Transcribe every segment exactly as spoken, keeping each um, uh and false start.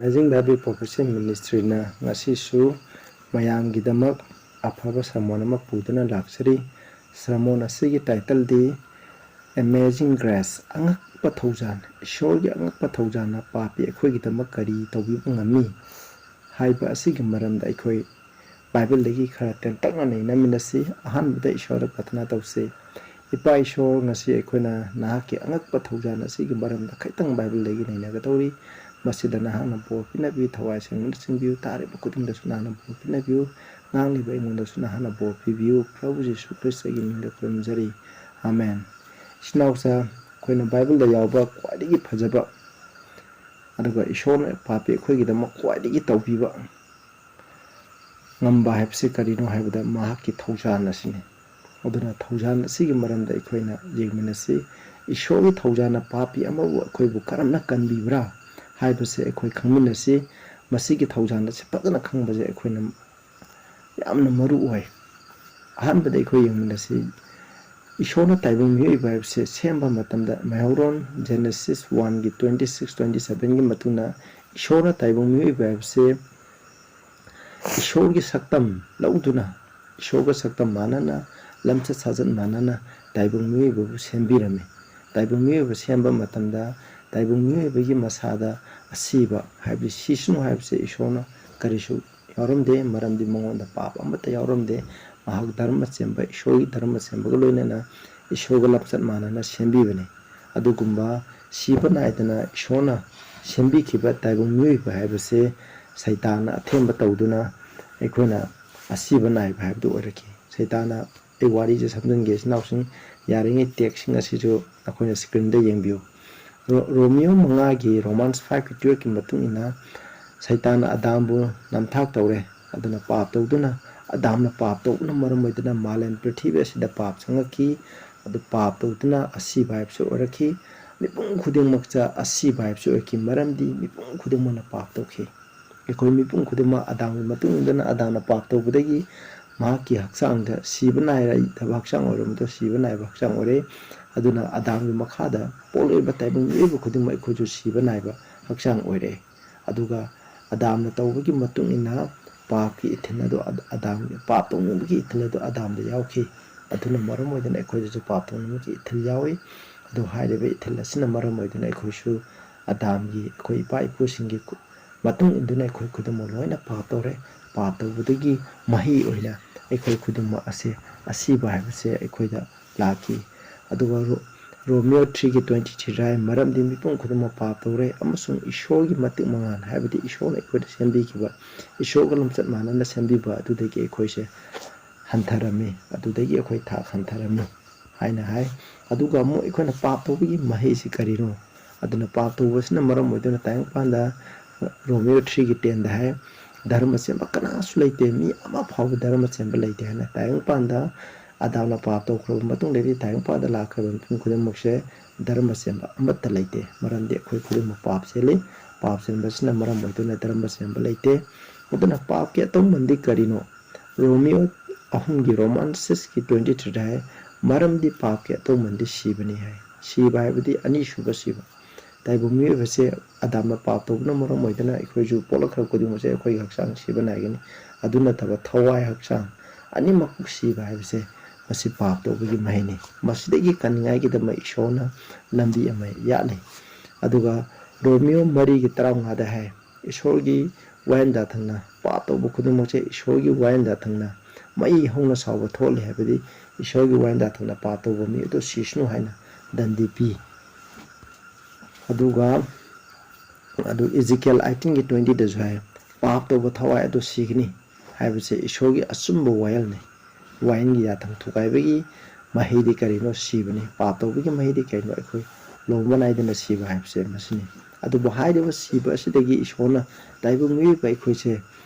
Amazing Bible Prophecy Ministryꯅ ꯉꯁꯤꯁꯨ ꯃꯌꯥꯝꯒꯤꯗꯃꯛ ꯑꯐꯕ ꯁꯔꯃꯣꯟ ꯑꯃ ꯄꯨꯗꯨꯅ ꯂꯥꯛꯆꯔꯤ꯫ ꯁꯔꯃꯣꯟ ꯑꯁꯤꯒꯤ ꯇꯥꯏꯇꯜꯗꯤ Amazing Grace, ꯑꯉꯛꯄ ꯊꯧꯖꯥꯜ, ꯏꯁꯣꯔꯒꯤ ꯑꯉꯛꯄ ꯊꯧꯖꯥꯜꯅ ꯄꯥꯄꯤ ꯑꯩꯈꯣꯏꯒꯤꯗꯃꯛ ꯀꯔꯤ ꯇꯧꯕꯤꯕ ꯉꯝꯃꯤ ꯍꯥꯏꯕ ꯑꯁꯤꯒꯤ ꯃꯔꯝꯗ ꯑꯩꯈꯣꯏ ꯕꯥꯏꯕꯜꯗꯒꯤ ꯈꯔ ꯇꯦꯟꯇꯛꯅ ꯅꯩꯅꯃꯤꯟꯅꯁꯤ꯫ ꯑꯍꯥꯟꯕꯗ ꯏꯁꯣꯔꯗ ꯄ꯭ꯔꯊꯅꯥ ꯇꯧꯁꯤ꯫ ꯏꯄꯥ ꯏꯁꯣꯔ, ꯉꯁꯤ ꯑꯩꯈꯣꯏꯅ ꯅꯍꯥꯛꯀꯤ ꯑꯉꯛꯄ ꯊꯧꯖꯥꯜ ꯑꯁꯤꯒꯤ ꯃꯔꯝꯗ ꯈꯤꯇꯪ ꯕꯥꯏꯕꯜꯗꯒꯤ ꯅꯩꯅꯒꯗꯧꯔꯤ꯫ ꯃꯁꯤꯗ ꯅꯍꯥꯛꯅ ꯕꯣꯔ ꯄꯤꯅꯕꯤꯌꯨ, ꯊꯋꯥꯏ ꯁꯦꯡꯅ ꯆꯤꯡꯕꯤꯌꯨ, ꯇꯥꯔꯤꯕ ꯈꯨꯗꯤꯡꯗꯁꯨ ꯅꯍꯥꯛꯅ ꯕꯣꯔ ꯄꯤꯅꯕꯤꯌꯨ, ꯉꯥꯡꯂꯤꯕ ꯑꯩꯉꯣꯟꯗꯁꯨ ꯅꯍꯥꯛꯅ ꯕꯣꯔ ꯄꯤꯕꯤꯌꯨ꯫ ꯄ꯭ꯔꯚꯨ ꯖꯤꯁꯨ ꯈ꯭ꯔꯤꯁꯇꯒꯤ ꯃꯤꯡꯗ ꯈꯨꯔꯨꯝꯖꯔꯤ, ꯑꯥꯃꯦꯟ꯫ ꯏꯆꯤꯟ ꯏꯅꯥꯎꯁꯦ, ꯑꯩꯈꯣꯏꯅ ꯕꯥꯏꯕꯜꯗ ꯌꯥꯎꯕ ꯈ꯭ꯋꯥꯏꯗꯒꯤ ꯐꯖꯕ, ꯑꯗꯨꯒ ꯏꯁꯣꯔꯅ ꯄꯥꯄꯤ ꯑꯩꯈꯣꯏꯒꯤꯗꯃꯛ ꯈ꯭ꯋꯥꯏꯗꯒꯤ ꯇꯧꯕꯤꯕ ꯉꯝꯕ ꯍꯥꯏꯕꯁꯤ ꯀꯔꯤꯅꯣ ꯍꯥꯏꯕꯗ ꯃꯍꯥꯛꯀꯤ ꯊꯧꯖꯥꯜ ꯑꯁꯤꯅꯤ꯫ ꯑꯗꯨꯅ ꯊꯧꯖꯥꯜ ꯑꯁꯤꯒꯤ ꯃꯔꯝꯗ ꯑꯩꯈꯣꯏꯅ ꯌꯦꯡꯃꯤꯟꯅꯁꯤ꯫ ꯏꯁꯣꯔꯒꯤ ꯊꯧꯖꯥꯜꯅ ꯄꯥꯄꯤ ꯑꯃꯕꯨ ꯑꯩꯈꯣꯏꯕꯨ ꯀꯔꯝꯅ ꯀꯟꯕꯤꯕ꯭ꯔꯥ ꯍꯥꯏꯕꯁꯦ ꯑꯩꯈꯣꯏ ꯈꯪꯃꯤꯟꯅꯁꯤ꯫ ꯃꯁꯤꯒꯤ ꯊꯧꯖꯥꯜ ꯑꯁꯤ ꯐꯖꯅ ꯈꯪꯕꯁꯦ ꯑꯩꯈꯣꯏꯅ ꯌꯥꯝꯅ ꯃꯔꯨ ꯑꯣꯏ꯫ ꯑꯍꯥꯟꯕꯗ ꯑꯩꯈꯣꯏ ꯌꯦꯡꯃꯤꯟꯅꯁꯤ꯫ ꯏꯁꯣꯔꯅ ꯇꯥꯏꯕꯪ ꯃꯤꯑꯣꯏꯕ ꯍꯥꯏꯕꯁꯦ ꯁꯦꯝꯕ ꯃꯇꯝꯗ, ꯃꯩꯍꯧꯔꯣꯟ Genesis one ꯒꯤ twenty six, twenty seven ꯒꯤ ꯃꯇꯨꯡꯗ ꯏꯁꯣꯔꯅ ꯇꯥꯏꯕꯪ ꯃꯤꯑꯣꯏꯕ ꯍꯥꯏꯕꯁꯦ ꯏꯁꯣꯔꯒꯤ ꯁꯛꯇꯝ ꯂꯧꯗꯨꯅ, ꯏꯁꯣꯔꯒ ꯁꯛꯇꯝ ꯃꯥꯟꯅꯅ, ꯂꯝꯆꯠ ꯁꯥꯖꯠ ꯃꯥꯟꯅꯅ ꯇꯥꯏꯕꯪ ꯃꯤꯑꯣꯏꯕꯕꯨ ꯁꯦꯝꯕꯤꯔꯝꯃꯤ꯫ ꯇꯥꯏꯕꯪ ꯃꯤꯑꯣꯏꯕ ꯁꯦꯝꯕ ꯃꯇꯝꯗ ꯇꯥꯏꯕꯪ ꯃꯤꯑꯣꯏꯕꯒꯤ ꯃꯁꯥꯗ ꯑꯁꯤꯕ, ꯍꯥꯏꯕꯗꯤ ꯁꯤꯁꯅꯨ ꯍꯥꯏꯕꯁꯦ ꯏꯁꯣꯔꯅ ꯀꯔꯤꯁꯨ ꯌꯥꯎꯔꯝꯗꯦ, ꯃꯔꯝꯗꯤ ꯃꯉꯣꯟꯗ ꯄꯥꯞ ꯑꯃꯠꯇ ꯌꯥꯎꯔꯝꯗꯦ꯫ ꯃꯍꯥꯛ ꯙꯔꯃ ꯆꯦꯟꯕ, ꯏꯁꯣꯔꯒꯤ ꯙꯔꯃ ꯆꯦꯟꯕꯒ ꯂꯣꯏꯅꯅ ꯏꯁꯣꯔꯒ ꯂꯝꯆꯠ ꯃꯥꯟꯅꯅ ꯁꯦꯝꯕꯤꯕꯅꯤ꯫ ꯑꯗꯨꯒꯨꯝꯕ ꯁꯤꯕ ꯅꯥꯏꯗꯅ ꯏꯁꯣꯔꯅ ꯁꯦꯝꯕꯤꯈꯤꯕ ꯇꯥꯏꯕꯪ ꯃꯤꯑꯣꯏꯕ ꯍꯥꯏꯕꯁꯦ ꯁꯩꯇꯥꯟꯅ ꯑꯊꯦꯝꯕ ꯇꯧꯗꯨꯅ ꯑꯩꯈꯣꯏꯅ ꯑꯁꯤꯕ ꯅꯥꯏꯕ ꯍꯥꯏꯕꯗꯨ ꯑꯣꯏꯔꯛꯈꯤ꯫ ꯁꯩꯇꯥꯟꯅ, ꯑꯩ ꯋꯥꯔꯤꯁꯦ ꯁꯝꯖꯤꯟꯒꯦ, ꯏꯆꯤꯟ ꯏꯅꯥꯎꯁꯤꯡ, ꯌꯥꯔꯤꯉꯩ ꯇꯦꯛꯁꯁꯤꯡ ꯑꯁꯤꯁꯨ ꯅꯈꯣꯏꯅ ꯁ꯭ꯀ꯭ꯔꯤꯟꯗ ꯌꯦꯡꯕꯤꯌꯨ꯫ ꯔꯣ-, ꯔꯣꯃꯤꯌꯣ ꯃꯉꯥꯒꯤ, Romans five ꯒꯤ ꯃꯇꯨꯡ ꯏꯟꯅ ꯁꯩꯇꯥꯟꯅ ꯑꯗꯥꯝꯕꯨ ꯅꯝꯊꯥꯛ ꯇꯧꯔꯦ꯫ ꯑꯗꯨꯅ ꯄꯥꯞ ꯇꯧꯗꯨꯅ, ꯑꯗꯥꯝꯅ ꯄꯥꯞ ꯇꯧꯕꯅ ꯃꯔꯝ ꯑꯣꯏꯗꯨꯅ ꯃꯥꯂꯦꯝ ꯄ꯭ꯔꯤꯊꯤꯕꯤ ꯑꯁꯤꯗ ꯄꯥꯞ ꯆꯪꯉꯛꯈꯤ꯫ ꯑꯗꯨ ꯄꯥꯞ ꯇꯧꯗꯨꯅ ꯑꯁꯤꯕ ꯍꯥꯏꯕꯁꯨ ꯑꯣꯏꯔꯛꯈꯤ꯫ ꯃꯤꯄꯨꯝ ꯈꯨꯗꯤꯡꯃꯛꯇ ꯑꯁꯤꯕ ꯍꯥꯏꯕꯁꯨ ꯑꯣꯏꯔꯛꯈꯤ, ꯃꯔꯝꯗꯤ ꯃꯤꯄꯨꯝ ꯈꯨꯗꯤꯡꯃꯛꯅ ꯄꯥꯞ ꯇꯧꯈꯤ꯫ ꯑꯩꯈꯣꯏ ꯃꯤꯄꯨꯝ ꯈꯨꯗꯤꯡꯃꯛ ꯑꯗꯥꯝꯒꯤ ꯃꯇꯨꯡ ꯏꯟꯗꯨꯅ ꯑꯗꯥꯝꯅ ꯄꯥꯞ ꯇꯧꯕꯗꯒꯤ ꯃꯍꯥꯛꯀꯤ ꯍꯛꯆꯥꯡꯗ ꯁꯤꯕ ꯅꯥꯏꯔꯛꯇꯕ ꯍꯛꯆꯥꯡ ꯑꯣꯏꯔꯝꯕꯗꯣ ꯁꯤꯕ ꯅꯥꯏꯕ ꯍꯛꯆꯥꯡ ꯑꯣꯏꯔꯦ꯫ ꯑꯗꯨꯅ ꯑꯗꯥꯝꯒꯤ ꯃꯈꯥꯗ ꯄꯣꯛꯂꯛꯏꯕ ꯇꯥꯏꯕꯪ ꯃꯤꯑꯣꯏꯕ ꯈꯨꯗꯤꯡꯃꯛ ꯑꯩꯈꯣꯏꯁꯨ ꯁꯤꯕ ꯅꯥꯏꯕ ꯍꯛꯆꯥꯡ ꯑꯣꯏꯔꯦ꯫ ꯑꯗꯨꯒ ꯑꯗꯥꯝꯅ ꯇꯧꯕꯒꯤ ꯃꯇꯨꯡ ꯏꯟꯅ ꯄꯥꯞꯀꯤ ꯏꯊꯤꯜ ꯑꯗꯨ ꯑꯗꯥꯝ, ꯄꯥꯞ ꯇꯧꯅꯤꯡꯕꯒꯤ ꯏꯊꯤꯜ ꯑꯗꯨ ꯑꯗꯥꯝꯗ ꯌꯥꯎꯈꯤ꯫ ꯑꯗꯨꯅ ꯃꯔꯝ ꯑꯣꯏꯗꯨꯅ ꯑꯩꯈꯣꯏꯗꯁꯨ ꯄꯥꯞ ꯇꯧꯅꯤꯡꯕꯒꯤ ꯏꯊꯤꯜ ꯌꯥꯎꯏ꯫ ꯑꯗꯨ ꯍꯥꯏꯔꯤꯕ ꯏꯊꯤꯜ ꯑꯁꯤꯅ ꯃꯔꯝ ꯑꯣꯏꯗꯨꯅ ꯑꯩꯈꯣꯏꯁꯨ ꯑꯗꯥꯝꯒꯤ, ꯑꯩꯈꯣꯏ ꯏꯄꯥ ꯏꯄꯨꯁꯤꯡꯒꯤ ꯈꯨ-, ꯃꯇꯨꯡ ꯏꯟꯗꯨꯅ ꯑꯩꯈꯣꯏ ꯈꯨꯗꯤꯡꯃꯛ ꯂꯣꯏꯅ ꯄꯥꯞ ꯇꯧꯔꯦ꯫ ꯄꯥꯞ ꯇꯧꯕꯗꯒꯤ ꯃꯍꯩ ꯑꯣꯏꯅ ꯑꯩꯈꯣꯏ ꯈꯨꯗꯤꯡꯃꯛ ꯑꯁꯦ ꯑꯁꯤꯕ ꯍꯥꯏꯕꯁꯦ ꯑꯩꯈꯣꯏꯗ ꯂꯥꯛꯈꯤ꯫ ꯑꯗꯨꯒ ꯔꯣ-, ꯔꯣꯃꯤꯌꯣ three ꯒꯤ twenty three ꯍꯥꯏ, "ꯃꯔꯝꯗꯤ ꯃꯤꯄꯨꯝ ꯈꯨꯗꯤꯡꯃꯛ ꯄꯥꯞ ꯇꯧꯔꯦ ꯑꯃꯁꯨꯡ ꯏꯁꯣꯔꯒꯤ ꯃꯇꯤꯛ ꯃꯉꯥꯜ", ꯍꯥꯏꯕꯗꯤ ꯏꯁꯣꯔꯅ ꯑꯩꯈꯣꯏꯗ ꯁꯦꯝꯕꯤꯈꯤꯕ, ꯏꯁꯣꯔꯒ ꯂꯝꯆꯠ ꯃꯥꯟꯅꯅ ꯁꯦꯝꯕꯤꯕ ꯑꯗꯨꯗꯒꯤ ꯑꯩꯈꯣꯏꯁꯦ ꯍꯟꯊꯔꯝꯃꯤ, ꯑꯗꯨꯗꯒꯤ ꯑꯩꯈꯣꯏ ꯊꯥꯛ ꯍꯟꯊꯔꯝꯃꯤ ꯍꯥꯏꯅ ꯍꯥꯏ꯫ ꯑꯗꯨꯒ ꯑꯃꯨꯛ ꯑꯩꯈꯣꯏꯅ ꯄꯥꯞ ꯇꯧꯕꯒꯤ ꯃꯍꯩꯁꯤ ꯀꯔꯤꯅꯣ? ꯑꯗꯨꯅ ꯄꯥꯞ ꯇꯧꯕꯁꯤꯅ ꯃꯔꯝ ꯑꯣꯏꯗꯨꯅ ꯇꯥꯏꯕꯪꯄꯥꯟꯗ ꯔꯣꯃꯤꯌꯣ three ꯒꯤ ten ꯗ ꯍꯥꯏ, "ꯙꯔꯃ ꯆꯦꯟꯕ ꯀꯅꯥꯁꯨ ꯂꯩꯇꯦ, ꯃꯤ ꯑꯃ ꯐꯥꯎꯕ ꯙꯔꯃ ꯆꯦꯟꯕ ꯂꯩꯇꯦ" ꯍꯥꯏꯅ ꯇꯥꯏꯕꯪꯄꯥꯟꯗ ꯑꯗꯥꯝꯅ ꯄꯥꯞ ꯇꯧꯈ꯭ꯔꯕ ꯃꯇꯨꯡꯗꯒꯤ ꯇꯥꯏꯕꯪꯄꯥꯟꯗ ꯂꯥꯛꯈ꯭ꯔꯕ ꯃꯤꯄꯨꯝ ꯈꯨꯗꯤꯡꯃꯛꯁꯦ ꯙꯔꯃ ꯆꯦꯟꯕ ꯑꯃꯠꯇ ꯂꯩꯇꯦ꯫ ꯃꯔꯝꯗꯤ ꯑꯩꯈꯣꯏ ꯈꯨꯗꯤꯡꯃꯛ ꯄꯥꯞ ꯆꯦꯜꯂꯤ꯫ ꯄꯥꯞ ꯆꯦꯟꯕꯁꯤꯅ ꯃꯔꯝ ꯑꯣꯏꯗꯨꯅ ꯙꯔꯃ ꯆꯦꯟꯕ ꯂꯩꯇꯦ꯫ ꯑꯗꯨꯅ ꯄꯥꯞꯀꯤ ꯑꯇꯧꯃꯟꯗꯤ ꯀꯔꯤꯅꯣ? ꯔꯣꯃꯤꯌꯣ ꯑꯍꯨꯝꯒꯤ Roman six ꯀꯤ twenty three ꯗ ꯍꯥꯏ, "ꯃꯔꯝꯗꯤ ꯄꯥꯞꯀꯤ ꯑꯇꯧꯃꯟꯗꯤ ꯁꯤꯕꯅꯤ" ꯍꯥꯏ꯫ ꯁꯤꯕ ꯍꯥꯏꯕꯗꯤ ꯑꯅꯤꯁꯨꯕ ꯁꯤꯕ꯫ ꯇꯥꯏꯕꯪ ꯃꯤꯑꯣꯏꯕꯁꯦ ꯑꯗꯥꯝꯅ ꯄꯥꯞ ꯇꯧꯕꯅ ꯃꯔꯝ ꯑꯣꯏꯗꯨꯅ ꯑꯩꯈꯣꯏꯁꯨ ꯄꯣꯛꯂꯛꯈ꯭ꯔꯕ ꯈꯨꯗꯤꯡꯃꯛꯁꯦ ꯑꯩꯈꯣꯏꯒꯤ ꯍꯛꯆꯥꯡ ꯁꯤꯕ ꯅꯥꯏꯒꯅꯤ꯫ ꯑꯗꯨ ꯅꯠꯇꯕ ꯊꯋꯥꯏ ꯍꯛꯆꯥꯡ ꯑꯅꯤꯃꯛ ꯁꯤꯕ ꯍꯥꯏꯕꯁꯦ ꯃꯁꯤ ꯄꯥꯞ ꯇꯧꯕꯒꯤ ꯃꯍꯩꯅꯤ꯫ ꯃꯁꯤꯗꯒꯤ ꯀꯟꯅꯤꯡꯉꯥꯏꯒꯤꯗꯃꯛ ꯏꯁꯣꯔꯅ ꯂꯝꯕꯤ ꯑꯃ ꯌꯥꯠꯂꯤ꯫ ꯑꯗꯨꯒ ꯔꯣꯃꯤꯌꯣ ꯃꯔꯤꯒꯤ ꯇꯔꯥꯃꯉꯥꯗ ꯍꯥꯏ, "ꯏꯁꯣꯔꯒꯤ ꯋꯥꯌꯦꯜ ꯌꯥꯊꯪꯅ ꯄꯥꯞ ꯇꯧꯕ ꯈꯨꯗꯤꯡꯃꯛꯁꯦ ꯏꯁꯣꯔꯒꯤ ꯋꯥꯌꯦꯜ ꯌꯥꯊꯪꯅ ꯃꯩ ꯍꯧꯅ ꯁꯥꯎꯕ ꯊꯣꯛꯍꯜꯂꯤ", ꯍꯥꯏꯕꯗꯤ ꯏꯁꯣꯔꯒꯤ ꯋꯥꯌꯦꯜ ꯌꯥꯊꯪꯅ ꯄꯥꯞ ꯇꯧꯕ ꯃꯤ ꯑꯗꯨ ꯁꯤꯁꯅꯨ ꯍꯥꯏꯅ ꯗꯟꯗꯤ ꯄꯤ꯫ ꯑꯗꯨꯒ ꯑꯗꯨ ꯏꯖꯤꯀꯦꯜ eighteen ꯒꯤ twenty ꯗꯁꯨ ꯍꯥꯏ, "ꯄꯥꯞ ꯇꯧꯕ ꯊꯋꯥꯏ ꯑꯗꯨ ꯁꯤꯒꯅꯤ" ꯍꯥꯏꯕꯁꯦ ꯏꯁꯣꯔꯒꯤ ꯑꯆꯨꯝꯕ ꯋꯥꯌꯦꯜꯅꯤ꯫ ꯋꯥꯌꯦꯜꯒꯤ ꯌꯥꯊꯪ ꯊꯨꯒꯥꯏꯕꯒꯤ ꯃꯍꯩꯗꯤ ꯀꯔꯤꯅꯣ? ꯁꯤꯕꯅꯤ꯫ ꯄꯥꯞ ꯇꯧꯕꯒꯤ ꯃꯍꯩꯗꯤ ꯀꯔꯤꯅꯣ? ꯑꯩꯈꯣꯏ ꯂꯨꯍꯣꯡꯕ ꯅꯥꯏꯗꯅ ꯁꯤꯕ ꯍꯥꯏꯕꯁꯦ ꯃꯁꯤꯅꯤ꯫ ꯑꯗꯨꯕꯨ ꯍꯥꯏꯔꯤꯕ ꯁꯤꯕ ꯑꯁꯤꯗꯒꯤ ꯏꯁꯣꯔꯅ ꯇꯥꯏꯕꯪ ꯃꯤꯑꯣꯏꯕ ꯑꯩꯈꯣꯏꯁꯦ,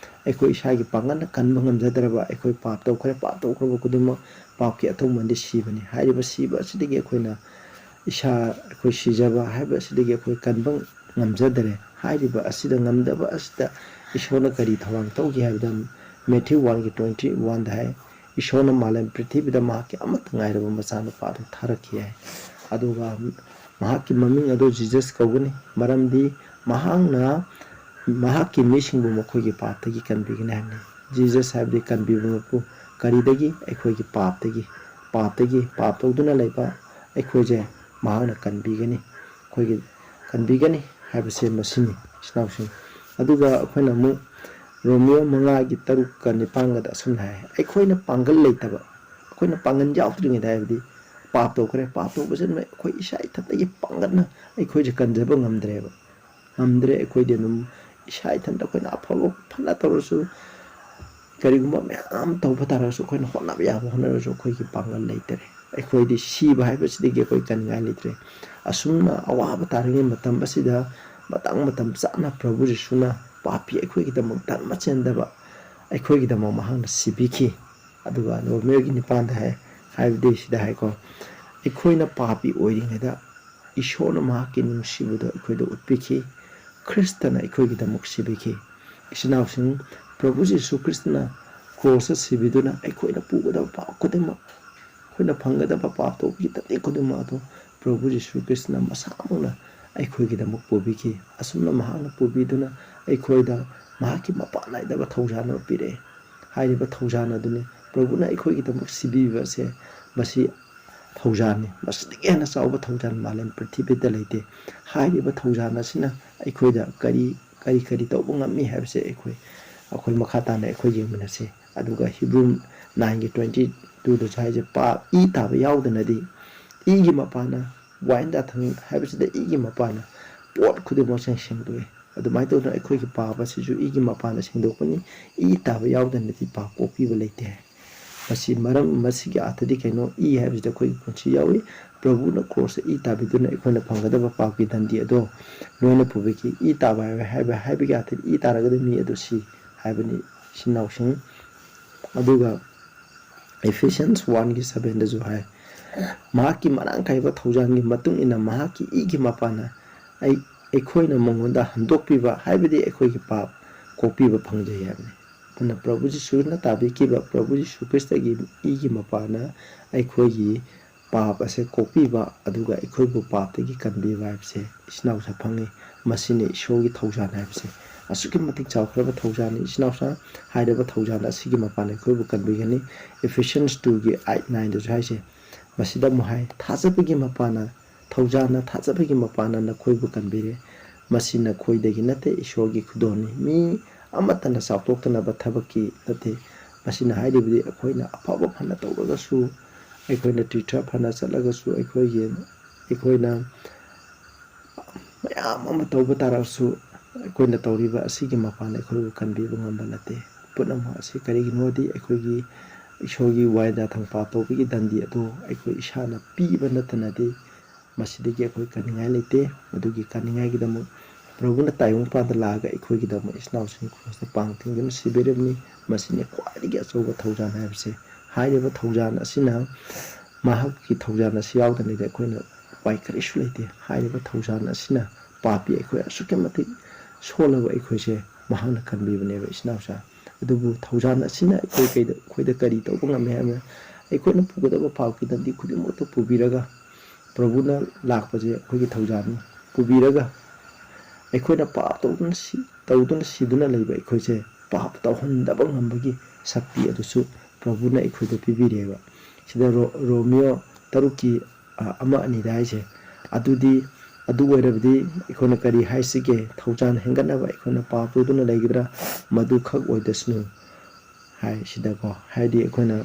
ꯑꯩꯈꯣꯏ ꯏꯁꯥꯒꯤ ꯄꯥꯡꯒꯜꯅ ꯀꯟꯕ ꯉꯝꯖꯗ꯭ꯔꯕ, ꯑꯩꯈꯣꯏ ꯄꯥꯞ ꯇꯧꯈ꯭ꯔꯦ, ꯄꯥꯞ ꯇꯧꯈ꯭ꯔꯕ ꯈꯨꯗꯤꯡꯃꯛ ꯄꯥꯞꯀꯤ ꯑꯊꯧꯃꯟꯗꯤ ꯁꯤꯕꯅꯤ꯫ ꯍꯥꯏꯔꯤꯕ ꯁꯤꯕ ꯑꯁꯤꯗꯒꯤ ꯑꯩꯈꯣꯏꯅ ꯏꯁꯥ, ꯑꯩꯈꯣꯏ ꯁꯤꯖꯕ ꯍꯥꯏꯕ ꯑꯁꯤꯗꯒꯤ ꯑꯩꯈꯣꯏ ꯀꯟꯕ ꯉꯝꯖꯗꯔꯦ꯫ ꯍꯥꯏꯔꯤꯕ ꯑꯁꯤꯗ ꯉꯝꯗꯕ ꯑꯁꯤꯗ ꯏꯁꯣꯔꯅ ꯀꯔꯤ ꯊꯧꯔꯥꯡ ꯇꯧꯒꯦ ꯍꯥꯏꯕꯗ, ꯃꯦꯊ꯭ꯌꯨ one ꯒꯤ twenty one ꯗ ꯍꯥꯏ, "ꯏꯁꯣꯔꯅ ꯃꯥꯂꯦꯝ ꯄ꯭ꯔꯤꯊꯤꯕꯤꯗ ꯃꯍꯥꯛꯀꯤ ꯑꯃꯠꯇ ꯉꯥꯏꯔꯕ ꯃꯆꯥꯅꯨꯄꯥ ꯑꯗꯨ ꯊꯥꯔꯛꯈꯤ" ꯍꯥꯏ꯫ ꯑꯗꯨꯒ ꯃꯍꯥꯛꯀꯤ ꯃꯃꯤꯡ ꯑꯗꯨ ꯖꯤꯖꯁ ꯀꯧꯒꯅꯤ, ꯃꯔꯝꯗꯤ ꯃꯍꯥꯛꯅ ꯃꯍꯥꯛꯀꯤ ꯃꯤꯁꯤꯡꯕꯨ ꯃꯈꯣꯏꯒꯤ ꯄꯥꯞꯇꯒꯤ ꯀꯟꯕꯤꯒꯅꯤ ꯍꯥꯏꯕꯅꯤ꯫ Jesus ꯍꯥꯏꯕꯗꯤ ꯀꯟꯕꯤꯕ ꯃꯄꯨ꯫ ꯀꯔꯤꯗꯒꯤ? ꯑꯩꯈꯣꯏꯒꯤ ꯄꯥꯞꯇꯒꯤ꯫ ꯄꯥꯞꯇꯒꯤ, ꯄꯥꯞ ꯇꯧꯗꯨꯅ ꯂꯩꯕ ꯑꯩꯈꯣꯏꯁꯦ ꯃꯍꯥꯛꯅ ꯀꯟꯕꯤꯒꯅꯤ꯫ ꯑꯩꯈꯣꯏꯒꯤ ꯀꯟꯕꯤꯒꯅꯤ ꯍꯥꯏꯕꯁꯦ ꯃꯁꯤꯅꯤ, ꯏꯆꯤꯟ ꯏꯅꯥꯎꯁꯤꯡ꯫ ꯑꯗꯨꯒ ꯑꯩꯈꯣꯏꯅ ꯑꯃꯨꯛ ꯔꯣꯃꯤꯌꯣ ꯃꯉꯥꯒꯤ ꯇꯔꯨꯛꯀ ꯅꯤꯄꯥꯟꯒꯗ ꯑꯁꯨꯝꯅ ꯍꯥꯏ, ꯑꯩꯈꯣꯏꯅ ꯄꯥꯡꯒꯜ ꯂꯩꯇꯕ, ꯑꯩꯈꯣꯏꯅ ꯄꯥꯡꯒꯜ ꯌꯥꯎꯗ꯭ꯔꯤꯉꯩꯗ, ꯍꯥꯏꯕꯗꯤ ꯄꯥꯞ ꯇꯧꯈ꯭ꯔꯦ, ꯄꯥꯞ ꯇꯧꯕꯁꯤꯅ ꯑꯩꯈꯣꯏ ꯏꯁꯥ ꯏꯊꯟꯇꯒꯤ ꯄꯥꯡꯒꯜꯅ ꯑꯩꯈꯣꯏꯁꯦ ꯀꯟꯖꯕ ꯉꯝꯗ꯭ꯔꯦꯕ꯫ ꯉꯝꯗ꯭ꯔꯦ꯫ ꯑꯩꯈꯣꯏꯗꯤ ꯑꯗꯨꯝ ꯏꯁꯥ ꯏꯊꯟꯇ ꯑꯩꯈꯣꯏꯅ ꯑꯐꯕ ꯐꯅ ꯇꯧꯔꯁꯨ, ꯀꯔꯤꯒꯨꯝꯕ ꯃꯌꯥꯝ ꯇꯧꯕ ꯇꯥꯔꯒꯁꯨ, ꯑꯩꯈꯣꯏꯅ ꯍꯣꯠꯅꯕ ꯌꯥꯕ ꯍꯣꯠꯅꯔꯁꯨ ꯑꯩꯈꯣꯏꯒꯤ ꯄꯥꯡꯒꯜ ꯂꯩꯇꯔꯦ꯫ ꯑꯩꯈꯣꯏꯗꯤ ꯁꯤꯕ ꯍꯥꯏꯕꯁꯤꯗꯒꯤ ꯑꯩꯈꯣꯏ ꯀꯟꯅꯤꯡꯉꯥꯏ ꯂꯩꯇ꯭ꯔꯦ꯫ ꯑꯁꯨꯝꯅ ꯑꯋꯥꯕ ꯇꯥꯔꯤꯉꯩ ꯃꯇꯝ ꯑꯁꯤꯗ ꯃꯇꯥꯡ ꯃꯇꯝ ꯆꯥꯅ ꯄ꯭ꯔꯚꯨ ꯖꯤꯁꯨꯅ ꯄꯥꯄꯤ ꯑꯩꯈꯣꯏꯒꯤꯗꯃꯛ ꯙꯔꯃ ꯆꯦꯟꯗꯕ ꯑꯩꯈꯣꯏꯒꯤꯗꯃꯛ ꯃꯍꯥꯛꯅ ꯁꯤꯕꯤꯈꯤ꯫ ꯑꯗꯨꯒ ꯔꯣꯃꯤꯌꯣꯒꯤ ꯅꯤꯄꯥꯟꯗ ꯍꯥꯏ, ꯍꯥꯏꯕꯗꯤ ꯁꯤꯗ ꯍꯥꯏꯀꯣ, ꯑꯩꯈꯣꯏꯅ ꯄꯥꯄꯤ ꯑꯣꯏꯔꯤꯉꯩꯗ ꯏꯁꯣꯔꯅ ꯃꯍꯥꯛꯀꯤ ꯅꯨꯡꯁꯤꯕꯗꯣ ꯑꯩꯈꯣꯏꯗ ꯎꯠꯄꯤꯈꯤ꯫ ꯈ꯭ꯔꯤꯁꯇꯅ ꯑꯩꯈꯣꯏꯒꯤꯗꯃꯛ ꯁꯤꯕꯤꯈꯤ꯫ ꯏꯆꯤꯟ ꯏꯅꯥꯎꯁꯤꯡ, ꯄ꯭ꯔꯚꯨ ꯖꯤꯁꯨ ꯈ꯭ꯔꯤꯁꯇꯅ ꯀ꯭ꯔꯣꯁꯇ ꯁꯤꯕꯤꯗꯨꯅ ꯑꯩꯈꯣꯏꯅ ꯄꯨꯒꯗꯕ ꯄꯥꯞ ꯈꯨꯗꯤꯡꯃꯛ, ꯑꯩꯈꯣꯏꯅ ꯐꯪꯒꯗꯕ ꯄꯥꯞ ꯇꯧꯕꯒꯤ ꯇꯟꯖꯥ ꯈꯨꯗꯤꯡꯃꯛ ꯑꯗꯨ ꯄ꯭ꯔꯚꯨ ꯖꯤꯁꯨ ꯈ꯭ꯔꯤꯁꯇꯅ ꯃꯁꯥꯃꯛꯅ ꯑꯩꯈꯣꯏꯒꯤꯗꯃꯛ ꯄꯨꯕꯤꯈꯤ꯫ ꯑꯁꯨꯝꯅ ꯃꯍꯥꯛꯅ ꯄꯨꯕꯤꯗꯨꯅ ꯑꯩꯈꯣꯏꯗ ꯃꯍꯥꯛꯀꯤ ꯃꯄꯥꯟ ꯅꯥꯏꯗꯕ ꯊꯧꯖꯥꯜ ꯑꯃ ꯄꯤꯔꯛꯑꯦ꯫ ꯍꯥꯏꯔꯤꯕ ꯊꯧꯖꯥꯜ ꯑꯗꯨꯅꯤ ꯄ꯭ꯔꯚꯨꯅ ꯑꯩꯈꯣꯏꯒꯤꯗꯃꯛ ꯁꯤꯕꯤꯕ ꯑꯁꯦ꯫ ꯃꯁꯤ ꯊꯧꯖꯥꯜꯅꯤ꯫ ꯃꯁꯤꯗꯒꯤ ꯍꯦꯟꯅ ꯆꯥꯎꯕ ꯊꯧꯖꯥꯜ ꯃꯥꯂꯦꯝ ꯄ꯭ꯔꯤꯊꯤꯕꯤꯗ ꯂꯩꯇꯦ꯫ ꯍꯥꯏꯔꯤꯕ ꯊꯧꯖꯥꯜ ꯑꯁꯤꯅ ꯑꯩꯈꯣꯏꯗ ꯀꯔꯤ, ꯀꯔꯤ, ꯀꯔꯤ ꯇꯧꯕ ꯉꯝꯃꯤ ꯍꯥꯏꯕꯁꯦ ꯑꯩꯈꯣꯏ, ꯑꯩꯈꯣꯏ ꯃꯈꯥ ꯇꯥꯅ ꯑꯩꯈꯣꯏ ꯌꯦꯡꯃꯤꯟꯅꯁꯤ꯫ ꯑꯗꯨꯒ ꯍꯤꯕ꯭ꯔꯨ ꯅꯥꯏꯟꯒꯤ ꯇ꯭ꯋꯦꯟꯇꯤ ꯇꯨꯗꯁꯨ ꯍꯥꯏꯁꯦ, ꯄꯥꯞ, ꯏ ꯇꯥꯕ ꯌꯥꯎꯗꯅꯗꯤ ꯏꯒꯤ ꯃꯄꯥꯅ, ꯋꯥꯏꯟ ꯗꯥꯊꯪ ꯍꯥꯏꯕꯁꯤꯗ ꯏꯒꯤ ꯃꯄꯥꯅ ꯄꯣꯠ ꯈꯨꯗꯤꯡꯃꯛꯁꯦ ꯁꯦꯡꯗꯣꯛꯏ꯫ ꯑꯗꯨꯃꯥꯏꯅ ꯇꯧꯗꯅ ꯑꯩꯈꯣꯏꯒꯤ ꯄꯥꯞ ꯑꯁꯤꯁꯨ ꯏꯒꯤ ꯃꯄꯥꯅ ꯁꯦꯡꯗꯣꯛꯄꯅꯤ꯫ ꯏ ꯇꯥꯕ ꯌꯥꯎꯗꯅꯗꯤ ꯄꯥꯞ ꯀꯣꯛꯄꯤꯕ ꯂꯩꯇꯦ꯫ ꯃꯁꯤ ꯃꯔꯝ, ꯃꯁꯤꯒꯤ ꯑꯥꯔꯊꯗꯤ ꯀꯩꯅꯣ? ꯏ ꯍꯥꯏꯕꯁꯤꯗ ꯑꯩꯈꯣꯏꯒꯤ ꯄꯨꯟꯁꯤ ꯌꯥꯎꯏ꯫ ꯄ꯭ꯔꯚꯨꯅ ꯀ꯭ꯔꯣꯁꯇ ꯏ ꯇꯥꯕꯤꯗꯨꯅ ꯑꯩꯈꯣꯏꯅ ꯐꯪꯒꯗꯕ ꯄꯥꯞꯀꯤ ꯗꯟꯗꯤ ꯑꯗꯣ ꯂꯣꯏꯅ ꯄꯨꯕꯤꯈꯤ꯫ ꯏ ꯇꯥꯕ ꯍꯥꯏꯕ, ꯍꯥꯏꯕ, ꯍꯥꯏꯕꯒꯤ ꯑꯥꯔꯊꯗꯤ ꯏ ꯇꯥꯔꯒꯗꯤ ꯃꯤ ꯑꯗꯨ ꯁꯤ ꯍꯥꯏꯕꯅꯤ, ꯏꯆꯤꯟ ꯏꯅꯥꯎꯁꯤꯡ꯫ ꯑꯗꯨꯒ Ephesians one ꯒꯤ seven ꯗꯁꯨ ꯍꯥꯏ, ꯃꯍꯥꯛꯀꯤ ꯃꯔꯥꯡ ꯀꯥꯏꯕ ꯊꯧꯖꯥꯜꯒꯤ ꯃꯇꯨꯡ ꯏꯟꯅ ꯃꯍꯥꯛꯀꯤ ꯏꯒꯤ ꯃꯄꯥꯟꯅ ꯑꯩ, ꯑꯩꯈꯣꯏꯅ ꯃꯉꯣꯟꯗ ꯍꯟꯗꯣꯛꯄꯤꯕ, ꯍꯥꯏꯕꯗꯤ ꯑꯩꯈꯣꯏꯒꯤ ꯄꯥꯞ ꯀꯣꯛꯄꯤꯕ ꯐꯪꯖꯩ ꯍꯥꯏꯕꯅꯤ꯫ ꯑꯗꯨꯅ ꯄ꯭ꯔꯚꯨ ꯖꯤꯁꯨꯅ ꯇꯥꯕꯤꯈꯤꯕ, ꯄ꯭ꯔꯚꯨ ꯖꯤꯁꯨ ꯈ꯭ꯔꯤꯁꯇꯒꯤ ꯏꯒꯤ ꯃꯄꯥꯟꯅ ꯑꯩꯈꯣꯏꯒꯤ ꯄꯥꯞ ꯑꯁꯦ ꯀꯣꯛꯄꯤꯕ, ꯑꯗꯨꯒ ꯑꯩꯈꯣꯏꯕꯨ ꯄꯥꯞꯇꯒꯤ ꯀꯟꯕꯤꯕ ꯍꯥꯏꯕꯁꯦ ꯏꯆꯤꯟ ꯏꯅꯥꯎꯁꯦ ꯐꯪꯉꯤ꯫ ꯃꯁꯤꯅꯤ ꯏꯁꯣꯔꯒꯤ ꯊꯧꯖꯥꯜ ꯍꯥꯏꯕꯁꯦ꯫ ꯑꯁꯨꯛꯀꯤ ꯃꯇꯤꯛ ꯆꯥꯎꯈ꯭ꯔꯕ ꯊꯧꯖꯥꯜꯅꯤ꯫ ꯏꯆꯤꯟ ꯏꯅꯥꯎꯁꯥ, ꯍꯥꯏꯔꯤꯕ ꯊꯧꯖꯥꯜ ꯑꯁꯤꯒꯤ ꯃꯄꯥꯟꯅ ꯑꯩꯈꯣꯏꯕꯨ ꯀꯟꯕꯤꯒꯅꯤ꯫ Ephesians two ꯒꯤ eight nine ꯗꯁꯨ ꯍꯥꯏꯁꯦ, ꯃꯁꯤꯗ ꯑꯃꯨꯛ ꯍꯥꯏ, ꯊꯥꯖꯕꯒꯤ ꯃꯄꯥꯟꯅ, ꯊꯧꯖꯥꯜꯅ ꯊꯥꯖꯕꯒꯤ ꯃꯄꯥꯟꯅ ꯅꯈꯣꯏꯕꯨ ꯀꯟꯕꯤꯔꯦ꯫ ꯃꯁꯤ ꯅꯈꯣꯏꯗꯒꯤ ꯅꯠꯇꯦ, ꯏꯁꯣꯔꯒꯤ ꯈꯨꯗꯣꯜꯅꯤ꯫ ꯃꯤ ꯑꯃꯠꯇꯅ ꯆꯥꯎꯊꯣꯛꯇꯅꯕ ꯊꯕꯛꯀꯤ ꯅꯠꯇꯦ꯫ ꯃꯁꯤꯅ ꯍꯥꯏꯔꯤꯕꯗꯤ ꯑꯩꯈꯣꯏꯅ ꯑꯐꯕ ꯐꯅ ꯇꯧꯔꯒꯁꯨ, ꯑꯩꯈꯣꯏꯅ ꯇꯤꯔꯊ ꯐꯅ ꯆꯠꯂꯒꯁꯨ, ꯑꯩꯈꯣꯏꯒꯤ, ꯑꯩꯈꯣꯏꯅ ꯃꯌꯥꯝ ꯑꯃ ꯇꯧꯕ ꯇꯥꯔꯒꯁꯨ, ꯑꯩꯈꯣꯏꯅ ꯇꯧꯔꯤꯕ ꯑꯁꯤꯒꯤ ꯃꯄꯥꯟꯗ ꯑꯩꯈꯣꯏꯕꯨ ꯀꯟꯕꯤꯕ ꯉꯝꯕ ꯅꯠꯇꯦ꯫ ꯄꯨꯝꯅꯃꯛ ꯑꯁꯤ ꯀꯔꯤꯒꯤꯅꯣꯗꯤ, ꯑꯩꯈꯣꯏꯒꯤ ꯏꯁꯣꯔꯒꯤ ꯋꯥꯌꯦꯜ ꯌꯥꯊꯪ ꯄꯥꯞ ꯇꯧꯕꯒꯤ ꯗꯟꯗꯤ ꯑꯗꯨ ꯑꯩꯈꯣꯏ ꯏꯁꯥꯅ ꯄꯤꯕ ꯅꯠꯇꯅꯗꯤ ꯃꯁꯤꯗꯒꯤ ꯑꯩꯈꯣꯏ ꯀꯟꯅꯤꯡꯉꯥꯏ ꯂꯩꯇꯦ꯫ ꯑꯗꯨꯒꯤ ꯀꯟꯅꯤꯡꯉꯥꯏꯒꯤꯗꯃꯛ ꯄ꯭ꯔꯚꯨꯅ ꯇꯥꯏꯕꯪ ꯃꯄꯥꯟꯗ ꯂꯥꯛꯑꯒ ꯑꯩꯈꯣꯏꯒꯤꯗꯃꯛ ꯏꯆꯤꯟ ꯏꯅꯥꯎꯁꯤꯡ ꯀ꯭ꯔꯨꯁꯇ ꯄꯥꯡ ꯇꯤꯡꯗꯨꯅ ꯁꯤꯕꯤꯔꯕꯅꯤ꯫ ꯃꯁꯤꯅꯤ ꯈ꯭ꯋꯥꯏꯗꯒꯤ ꯑꯆꯧꯕ ꯊꯧꯖꯥꯜ ꯍꯥꯏꯕꯁꯦ꯫ ꯍꯥꯏꯔꯤꯕ ꯊꯧꯖꯥꯜ ꯑꯁꯤꯅ, ꯃꯍꯥꯛꯀꯤ ꯊꯧꯖꯥꯜ ꯑꯁꯤ ꯌꯥꯎꯗꯅꯗꯤ ꯑꯩꯈꯣꯏꯅ ꯎꯄꯥꯏ ꯀꯔꯤꯁꯨ ꯂꯩꯇꯦ꯫ ꯍꯥꯏꯔꯤꯕ ꯊꯧꯖꯥꯜ ꯑꯁꯤꯅ ꯄꯥꯄꯤ ꯑꯩꯈꯣꯏ ꯑꯁꯨꯛꯀꯤ ꯃꯇꯤꯛ ꯁꯣꯜꯂꯕ ꯑꯩꯈꯣꯏꯁꯦ ꯃꯍꯥꯛꯅ ꯀꯟꯕꯤꯕꯅꯦꯕ, ꯏꯆꯤꯟ ꯏꯅꯥꯎꯁꯥ꯫ ꯑꯗꯨꯕꯨ ꯊꯧꯖꯥꯜ ꯑꯁꯤꯅ ꯑꯩꯈꯣꯏ ꯀꯩꯗ, ꯑꯩꯈꯣꯏꯗ ꯀꯔꯤ ꯇꯧꯕ ꯉꯝꯃꯤ ꯍꯥꯏꯕꯗ, ꯑꯩꯈꯣꯏꯅ ꯄꯨꯒꯗꯕ ꯄꯥꯞꯀꯤ ꯗꯟꯗꯤ ꯈꯨꯗꯤꯡꯃꯛꯇꯨ ꯄꯨꯕꯤꯔꯒ, ꯄ꯭ꯔꯚꯨꯅ ꯂꯥꯛꯄꯁꯦ ꯑꯩꯈꯣꯏꯒꯤ ꯊꯧꯖꯥꯜꯅꯤ꯫ ꯄꯨꯕꯤꯔꯒ ꯑꯩꯈꯣꯏꯅ ꯄꯥꯞ ꯇꯧꯗꯨꯅ ꯁꯤ-, ꯇꯧꯗꯨꯅ ꯁꯤꯗꯨꯅ ꯂꯩꯕ ꯑꯩꯈꯣꯏꯁꯦ ꯄꯥꯞ ꯇꯧꯍꯟꯗꯕ ꯉꯝꯕꯒꯤ ꯁꯛꯇꯤ ꯑꯗꯨꯁꯨ ꯄ꯭ꯔꯚꯨꯅ ꯑꯩꯈꯣꯏꯗ ꯄꯤꯕꯤꯔꯦꯕ꯫ ꯁꯤꯗ ꯔꯣ-, ꯔꯣꯃꯤꯌꯣ ꯇꯔꯨꯛꯀꯤ, ꯑ, ꯑꯃ ꯑꯅꯤꯗ ꯍꯥꯏꯁꯦ꯫ ꯑꯗꯨꯗꯤ, ꯑꯗꯨ ꯑꯣꯏꯔꯕꯗꯤ ꯑꯩꯈꯣꯏꯅ ꯀꯔꯤ ꯍꯥꯏꯁꯤꯒꯦ? ꯊꯧꯖꯥꯜ ꯍꯦꯟꯒꯠꯅꯕ ꯑꯩꯈꯣꯏꯅ ꯄꯥꯞ ꯇꯧꯗꯨꯅ ꯂꯩꯒꯗ꯭ꯔꯥ? ꯃꯗꯨꯈꯛ ꯑꯣꯏꯗꯁꯅꯨ ꯍꯥꯏ ꯁꯤꯗꯀꯣ꯫ ꯍꯥꯏꯗꯤ ꯑꯩꯈꯣꯏꯅ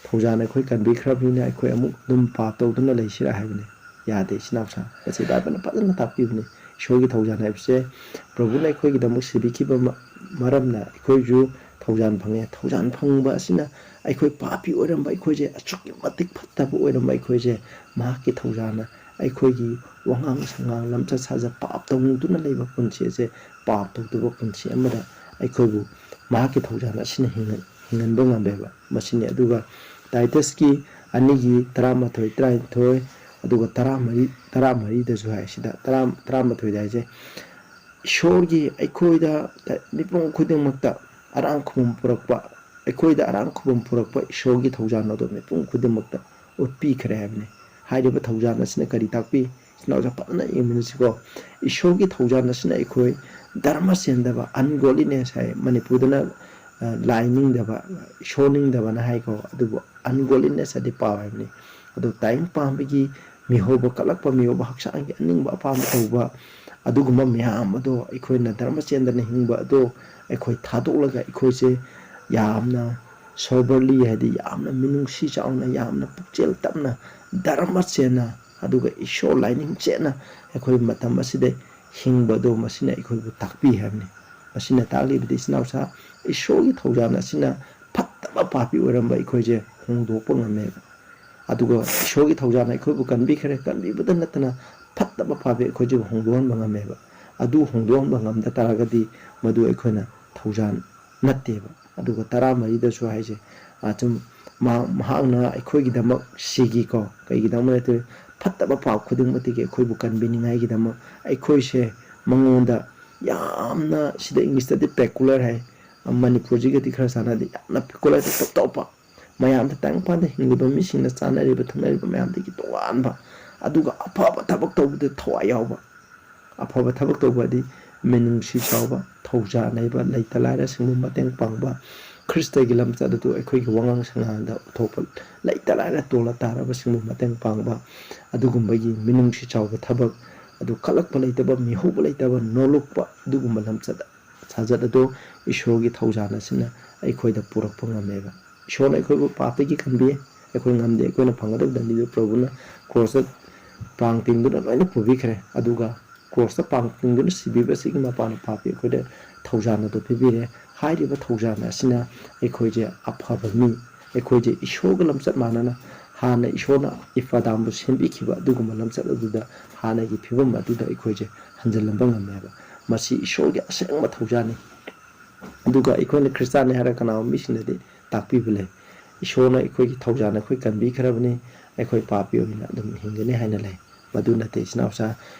ꯊꯧꯖꯥꯜꯅ ꯑꯩꯈꯣꯏ ꯀꯟꯕꯤꯈ꯭ꯔꯕꯅꯤꯅ ꯑꯩꯈꯣꯏ ꯑꯃꯨꯛ ꯑꯗꯨꯝ ꯄꯥꯞ ꯇꯧꯗꯨꯅ ꯂꯩꯁꯤꯔꯥ ꯍꯥꯏꯕꯅꯤ꯫ ꯌꯥꯗꯦ, ꯏꯆꯤꯟ ꯏꯅꯥꯎꯁꯥ꯫ ꯃꯁꯤ ꯕꯥꯏꯕꯜꯅ ꯐꯖꯅ ꯇꯥꯛꯄꯤꯕꯅꯤ꯫ ꯏꯁꯣꯔꯒꯤ ꯊꯧꯖꯥꯜ ꯍꯥꯏꯕꯁꯦ ꯄ꯭ꯔꯚꯨꯅ ꯑꯩꯈꯣꯏꯒꯤꯗꯃꯛ ꯁꯤꯕꯤꯈꯤꯕ ꯃ-, ꯃꯔꯝꯅ ꯑꯩꯈꯣꯏꯁꯨ ꯊꯧꯖꯥꯜ ꯐꯪꯉꯦ꯫ ꯊꯧꯖꯥꯜ ꯐꯪꯕ ꯑꯁꯤꯅ ꯑꯩꯈꯣꯏ ꯄꯥꯄꯤ ꯑꯣꯏꯔꯝꯕ ꯑꯩꯈꯣꯏꯁꯦ, ꯑꯁꯨꯛꯀꯤ ꯃꯇꯤꯛ ꯐꯠꯇꯕ ꯑꯣꯏꯔꯝꯕ ꯑꯩꯈꯣꯏꯁꯦ, ꯃꯍꯥꯛꯀꯤ ꯊꯧꯖꯥꯜꯅ ꯑꯩꯈꯣꯏꯒꯤ ꯋꯥꯉꯥꯡ ꯁꯉꯥꯡ, ꯂꯝꯆꯠ ꯁꯥꯖꯠ, ꯄꯥꯞ ꯇꯧꯗꯨꯅ ꯂꯩꯕ ꯄꯨꯟꯁꯤ ꯑꯁꯦ ꯄꯥꯞ ꯇꯧꯗꯕ ꯄꯨꯟꯁꯤ ꯑꯃꯗ ꯑꯩꯈꯣꯏꯕꯨ ꯃꯍꯥꯛꯀꯤ ꯊꯧꯖꯥꯜ ꯑꯁꯤꯅ ꯍꯤꯡꯍꯟ-, ꯍꯤꯡꯍꯟꯕ ꯉꯝꯃꯦꯕ꯫ ꯃꯁꯤꯅꯤ꯫ ꯑꯗꯨꯒ ꯇꯥꯏꯇꯁꯀꯤ ꯑꯅꯤꯒꯤ ꯇꯔꯥꯃꯥꯊꯣꯏ, ꯇꯔꯥꯅꯤꯊꯣꯏ, ꯑꯗꯨꯒ ꯇꯔꯥꯃꯔꯤ, ꯇꯔꯥꯃꯔꯤꯗꯁꯨ ꯍꯥꯏ, ꯁꯤꯗ ꯇꯔꯥ-, ꯇꯔꯥꯃꯥꯊꯣꯏꯗ ꯍꯥꯏꯁꯦ, ꯏꯁꯣꯔꯒꯤ ꯑꯩꯈꯣꯏꯗ ꯃꯤꯄꯨꯝ ꯈꯨꯗꯤꯡꯃꯛꯇ ꯑꯔꯥꯡ ꯈꯨꯕꯝ ꯄꯨꯔꯛꯄ, ꯑꯩꯈꯣꯏꯗ ꯑꯔꯥꯡ ꯈꯨꯕꯝ ꯄꯨꯔꯛꯄ ꯏꯁꯣꯔꯒꯤ ꯊꯧꯖꯥꯜ ꯑꯗꯨ ꯃꯤꯄꯨꯝ ꯈꯨꯗꯤꯡꯃꯛꯇ ꯎꯠꯄꯤꯈ꯭ꯔꯦ ꯍꯥꯏꯕꯅꯤ꯫ ꯍꯥꯏꯔꯤꯕ ꯊꯧꯖꯥꯜ ꯑꯁꯤꯅ ꯀꯔꯤ ꯇꯥꯛꯄꯤ? ꯏꯆꯤꯟ ꯏꯅꯥꯎꯁꯥ, ꯐꯖꯅ ꯌꯦꯡꯃꯤꯟꯅꯁꯤꯀꯣ꯫ ꯏꯁꯣꯔꯒꯤ ꯊꯧꯖꯥꯜ ꯑꯁꯤꯅ ꯑꯩꯈꯣꯏ ꯙꯔꯃ ꯆꯦꯟꯗꯕ, ungodliness ꯍꯥꯏ ꯃꯅꯤꯄꯨꯔꯗꯅ, ꯑ, ꯂꯥꯏ ꯅꯤꯡꯗꯕ, ꯏꯁꯣꯔ ꯅꯤꯡꯗꯕꯅ ꯍꯥꯏꯀꯣ, ꯑꯗꯨꯕꯨ ungodliness ꯍꯥꯏꯗꯤ ꯄꯥꯞ ꯍꯥꯏꯕꯅꯤ꯫ ꯑꯗꯨ ꯇꯥꯏꯕꯪ ꯄꯥꯝꯕꯒꯤ ꯃꯤꯍꯧꯕ ꯀꯜꯂꯛꯄ, ꯃꯤꯑꯣꯏꯕ ꯍꯛꯆꯥꯡꯒꯤ ꯑꯅꯤꯡꯕ ꯑꯄꯥꯝꯕ ꯇꯧꯕ, ꯑꯗꯨꯒꯨꯝꯕ ꯃꯌꯥꯝ ꯑꯗꯣ ꯑꯩꯈꯣꯏꯅ ꯙꯔꯃ ꯆꯦꯟꯗꯅ ꯍꯤꯡꯕ ꯑꯗꯣ ꯑꯩꯈꯣꯏ ꯊꯥꯗꯣꯛꯂꯒ ꯑꯩꯈꯣꯏꯁꯦ ꯌꯥꯝꯅ soberly, ꯍꯥꯏꯗꯤ ꯌꯥꯝꯅ ꯃꯤꯅꯨꯡꯁꯤ ꯆꯥꯎꯅ, ꯌꯥꯝꯅ ꯄꯨꯛꯆꯦꯜ ꯇꯞꯅ, ꯙꯔꯃ ꯆꯦꯟꯅ, ꯑꯗꯨꯒ ꯏꯁꯣꯔ ꯂꯥꯏꯅꯤꯡ ꯆꯦꯠꯅ ꯑꯩꯈꯣꯏ ꯃꯇꯝ ꯑꯁꯤꯗ ꯍꯤꯡꯕꯗꯣ ꯃꯁꯤꯅ ꯑꯩꯈꯣꯏꯕꯨ ꯇꯥꯛꯄꯤ ꯍꯥꯏꯕꯅꯤ꯫ ꯃꯁꯤꯅ ꯇꯥꯛꯂꯤꯕꯗꯤ, ꯏꯆꯤꯟ ꯏꯅꯥꯎꯁꯥ, ꯏꯁꯣꯔꯒꯤ ꯊꯧꯖꯥꯜ ꯑꯁꯤꯅ ꯐꯠꯇꯕ ꯄꯥꯄꯤ ꯑꯣꯏꯔꯝꯕ ꯑꯩꯈꯣꯏꯁꯦ ꯍꯣꯡꯗꯣꯛꯄ ꯉꯝꯃꯦꯕ꯫ ꯑꯗꯨꯒ ꯏꯁꯣꯔꯒꯤ ꯊꯧꯖꯥꯜꯅ ꯑꯩꯈꯣꯏꯕꯨ ꯀꯟꯕꯤꯈ꯭ꯔꯦ, ꯀꯟꯕꯤꯕꯗ ꯅꯠꯇꯅ ꯐꯠꯇꯕ ꯄꯥꯄꯤ ꯑꯩꯈꯣꯏꯁꯤꯕꯨ ꯍꯣꯡꯗꯣꯛꯍꯟꯕ ꯉꯝꯃꯦꯕ꯫ ꯑꯗꯨ ꯍꯣꯡꯗꯣꯛꯍꯟꯕ ꯉꯝꯗ ꯇꯥꯔꯒꯗꯤ ꯃꯗꯨ ꯑꯩꯈꯣꯏꯅ ꯊꯧꯖꯥꯜ ꯅꯠꯇꯦꯕ꯫ ꯑꯗꯨꯒ ꯇꯔꯥꯃꯔꯤꯗꯁꯨ ꯍꯥꯏꯁꯦ, ꯑꯗꯨꯝ ꯃꯍꯥꯛ, ꯃꯍꯥꯛꯅ ꯑꯩꯈꯣꯏꯒꯤꯗꯃꯛ ꯁꯤꯈꯤꯀꯣ꯫ ꯀꯩꯒꯤꯗꯃꯛ ꯅꯠꯇꯦ, ꯐꯠꯇꯕ ꯄꯥꯞ ꯈꯨꯗꯤꯡꯃꯛꯇꯒꯤ ꯑꯩꯈꯣꯏꯕꯨ ꯀꯟꯕꯤꯅꯤꯡꯉꯥꯏꯒꯤꯗꯃꯛ ꯑꯩꯈꯣꯏꯁꯦ ꯃꯉꯣꯟꯗ ꯌꯥꯝꯅ, ꯁꯤꯗ ꯏꯪꯂꯤꯁꯇꯗꯤ peculiar ꯍꯥꯏ, ꯃꯅꯤꯄꯨꯔꯁꯤꯒꯗꯤ ꯈꯔ ꯆꯥꯟꯅꯗꯦ, ꯌꯥꯝꯅ peculiar, ꯇꯣꯞ ꯇꯣꯞꯄ, ꯃꯌꯥꯝꯗ ꯇꯥꯏꯕꯪꯄꯥꯟꯗ ꯍꯤꯡꯂꯤꯕ ꯃꯤꯁꯤꯡꯅ ꯆꯥꯅꯔꯤꯕ ꯊꯛꯅꯔꯤꯕ ꯃꯌꯥꯝꯗꯒꯤ ꯇꯣꯉꯥꯟꯕ, ꯑꯗꯨꯒ ꯑꯐꯕ ꯊꯕꯛ ꯇꯧꯕꯗ ꯊꯋꯥꯏ ꯌꯥꯎꯕ, ꯑꯐꯕ ꯊꯕꯛ ꯇꯧꯕ ꯑꯗꯤ ꯃꯤꯅꯨꯡꯁꯤ ꯆꯥꯎꯕ, ꯊꯧꯖꯥꯜ ꯍꯩꯕ, ꯂꯩꯇ ꯂꯥꯏꯔꯁꯤꯡꯕꯨ ꯃꯇꯦꯡ ꯄꯥꯡꯕ, ꯈ꯭ꯔꯤꯁꯇꯒꯤ ꯂꯝꯆꯠ ꯑꯗꯨ ꯑꯩꯈꯣꯏꯒꯤ ꯋꯥꯉꯥꯡ ꯁꯉꯥꯡꯗ ꯎꯠꯊꯣꯛꯄ, ꯂꯩꯇ ꯂꯥꯏꯔ ꯇꯣꯜꯂ ꯇꯥꯔꯕꯁꯤꯡꯕꯨ ꯃꯇꯦꯡ ꯄꯥꯡꯕ, ꯑꯗꯨꯒꯨꯝꯕꯒꯤ ꯃꯤꯅꯨꯡꯁꯤ ꯆꯥꯎꯕ ꯊꯕꯛ ꯑꯗꯨ ꯈꯜꯂꯛꯄ ꯂꯩꯇꯕ, ꯃꯤꯍꯧꯕ ꯂꯩꯇꯕ, ꯅꯣꯂꯨꯛꯄ, ꯑꯗꯨꯒꯨꯝꯕ ꯂꯝꯆꯠ ꯁꯥꯖꯠ ꯑꯗꯨ ꯏꯁꯣꯔꯒꯤ ꯊꯧꯖꯥꯜ ꯑꯁꯤꯅ ꯑꯩꯈꯣꯏꯗ ꯄꯨꯔꯛꯄ ꯉꯝꯃꯦꯕ꯫ ꯏꯁꯣꯔꯅ ꯑꯩꯈꯣꯏꯕꯨ ꯄꯥꯞꯇꯒꯤ ꯀꯟꯕꯤ, ꯑꯩꯈꯣꯏ ꯉꯝꯗꯦ, ꯑꯩꯈꯣꯏꯅ ꯐꯪꯒꯗꯕ ꯗꯟꯗꯤꯗꯨ ꯄ꯭ꯔꯚꯨꯅ ꯀ꯭ꯔꯣꯁꯇ ꯄꯥꯡ ꯇꯤꯡꯗꯨꯅ ꯂꯣꯏꯅ ꯄꯨꯕꯤꯈ꯭ꯔꯦ꯫ ꯑꯗꯨꯒ ꯀ꯭ꯔꯣꯁꯇ ꯄꯥꯡ ꯇꯤꯡꯗꯨꯅ ꯁꯤꯕꯤꯕꯁꯤꯒꯤ ꯃꯄꯥꯟꯅ ꯄꯥꯄꯤ ꯑꯩꯈꯣꯏꯗ ꯊꯧꯖꯥꯜ ꯑꯗꯨ ꯄꯤꯕꯤꯔꯦ꯫ ꯍꯥꯏꯔꯤꯕ ꯊꯧꯖꯥꯜ ꯑꯁꯤꯅ ꯑꯩꯈꯣꯏꯁꯦ ꯑꯐꯕ ꯃꯤ, ꯑꯩꯈꯣꯏꯁꯦ ꯏꯁꯣꯔꯒ ꯂꯝꯆꯠ ꯃꯥꯟꯅꯅ, ꯍꯥꯟꯅ ꯏꯁꯣꯔꯅ ꯏꯐ ꯑꯗꯥꯝꯕꯨ ꯁꯦꯝꯕꯤꯈꯤꯕ ꯑꯗꯨꯒꯨꯝꯕ ꯂꯝꯆꯠ ꯑꯗꯨꯗ, ꯍꯥꯟꯅꯒꯤ ꯐꯤꯕꯝ ꯑꯗꯨꯗ ꯑꯩꯈꯣꯏꯁꯦ ꯍꯟꯖꯤꯜꯍꯟꯕ ꯉꯝꯃꯦꯕ꯫ ꯃꯁꯤ ꯏꯁꯣꯔꯒꯤ ꯑꯁꯦꯡꯕ ꯊꯧꯖꯥꯜꯅꯤ꯫ ꯑꯗꯨꯒ ꯑꯩꯈꯣꯏꯅ ꯈ꯭ꯔꯤꯁꯇꯥꯟꯅꯤ ꯍꯥꯏꯔꯒ ꯀꯅꯥꯒꯨꯝꯕ ꯃꯤꯁꯤꯡꯅꯗꯤ ꯇꯥꯛꯄꯤꯕ ꯂꯩ, ꯏꯁꯣꯔꯅ ꯑꯩꯈꯣꯏꯒꯤ ꯊꯧꯖꯥꯜꯅ ꯑꯩꯈꯣꯏ ꯀꯟꯕꯤꯈ꯭ꯔꯕꯅꯤ, ꯑꯩꯈꯣꯏ ꯄꯥꯄꯤ ꯑꯣꯏꯅ ꯑꯗꯨꯝ ꯍꯤꯡꯒꯅꯤ ꯍꯥꯏꯅ ꯂꯩ꯫ ꯃꯗꯨ ꯅꯠꯇꯦ, ꯏꯆꯤꯟ ꯏꯅꯥꯎꯁꯥ,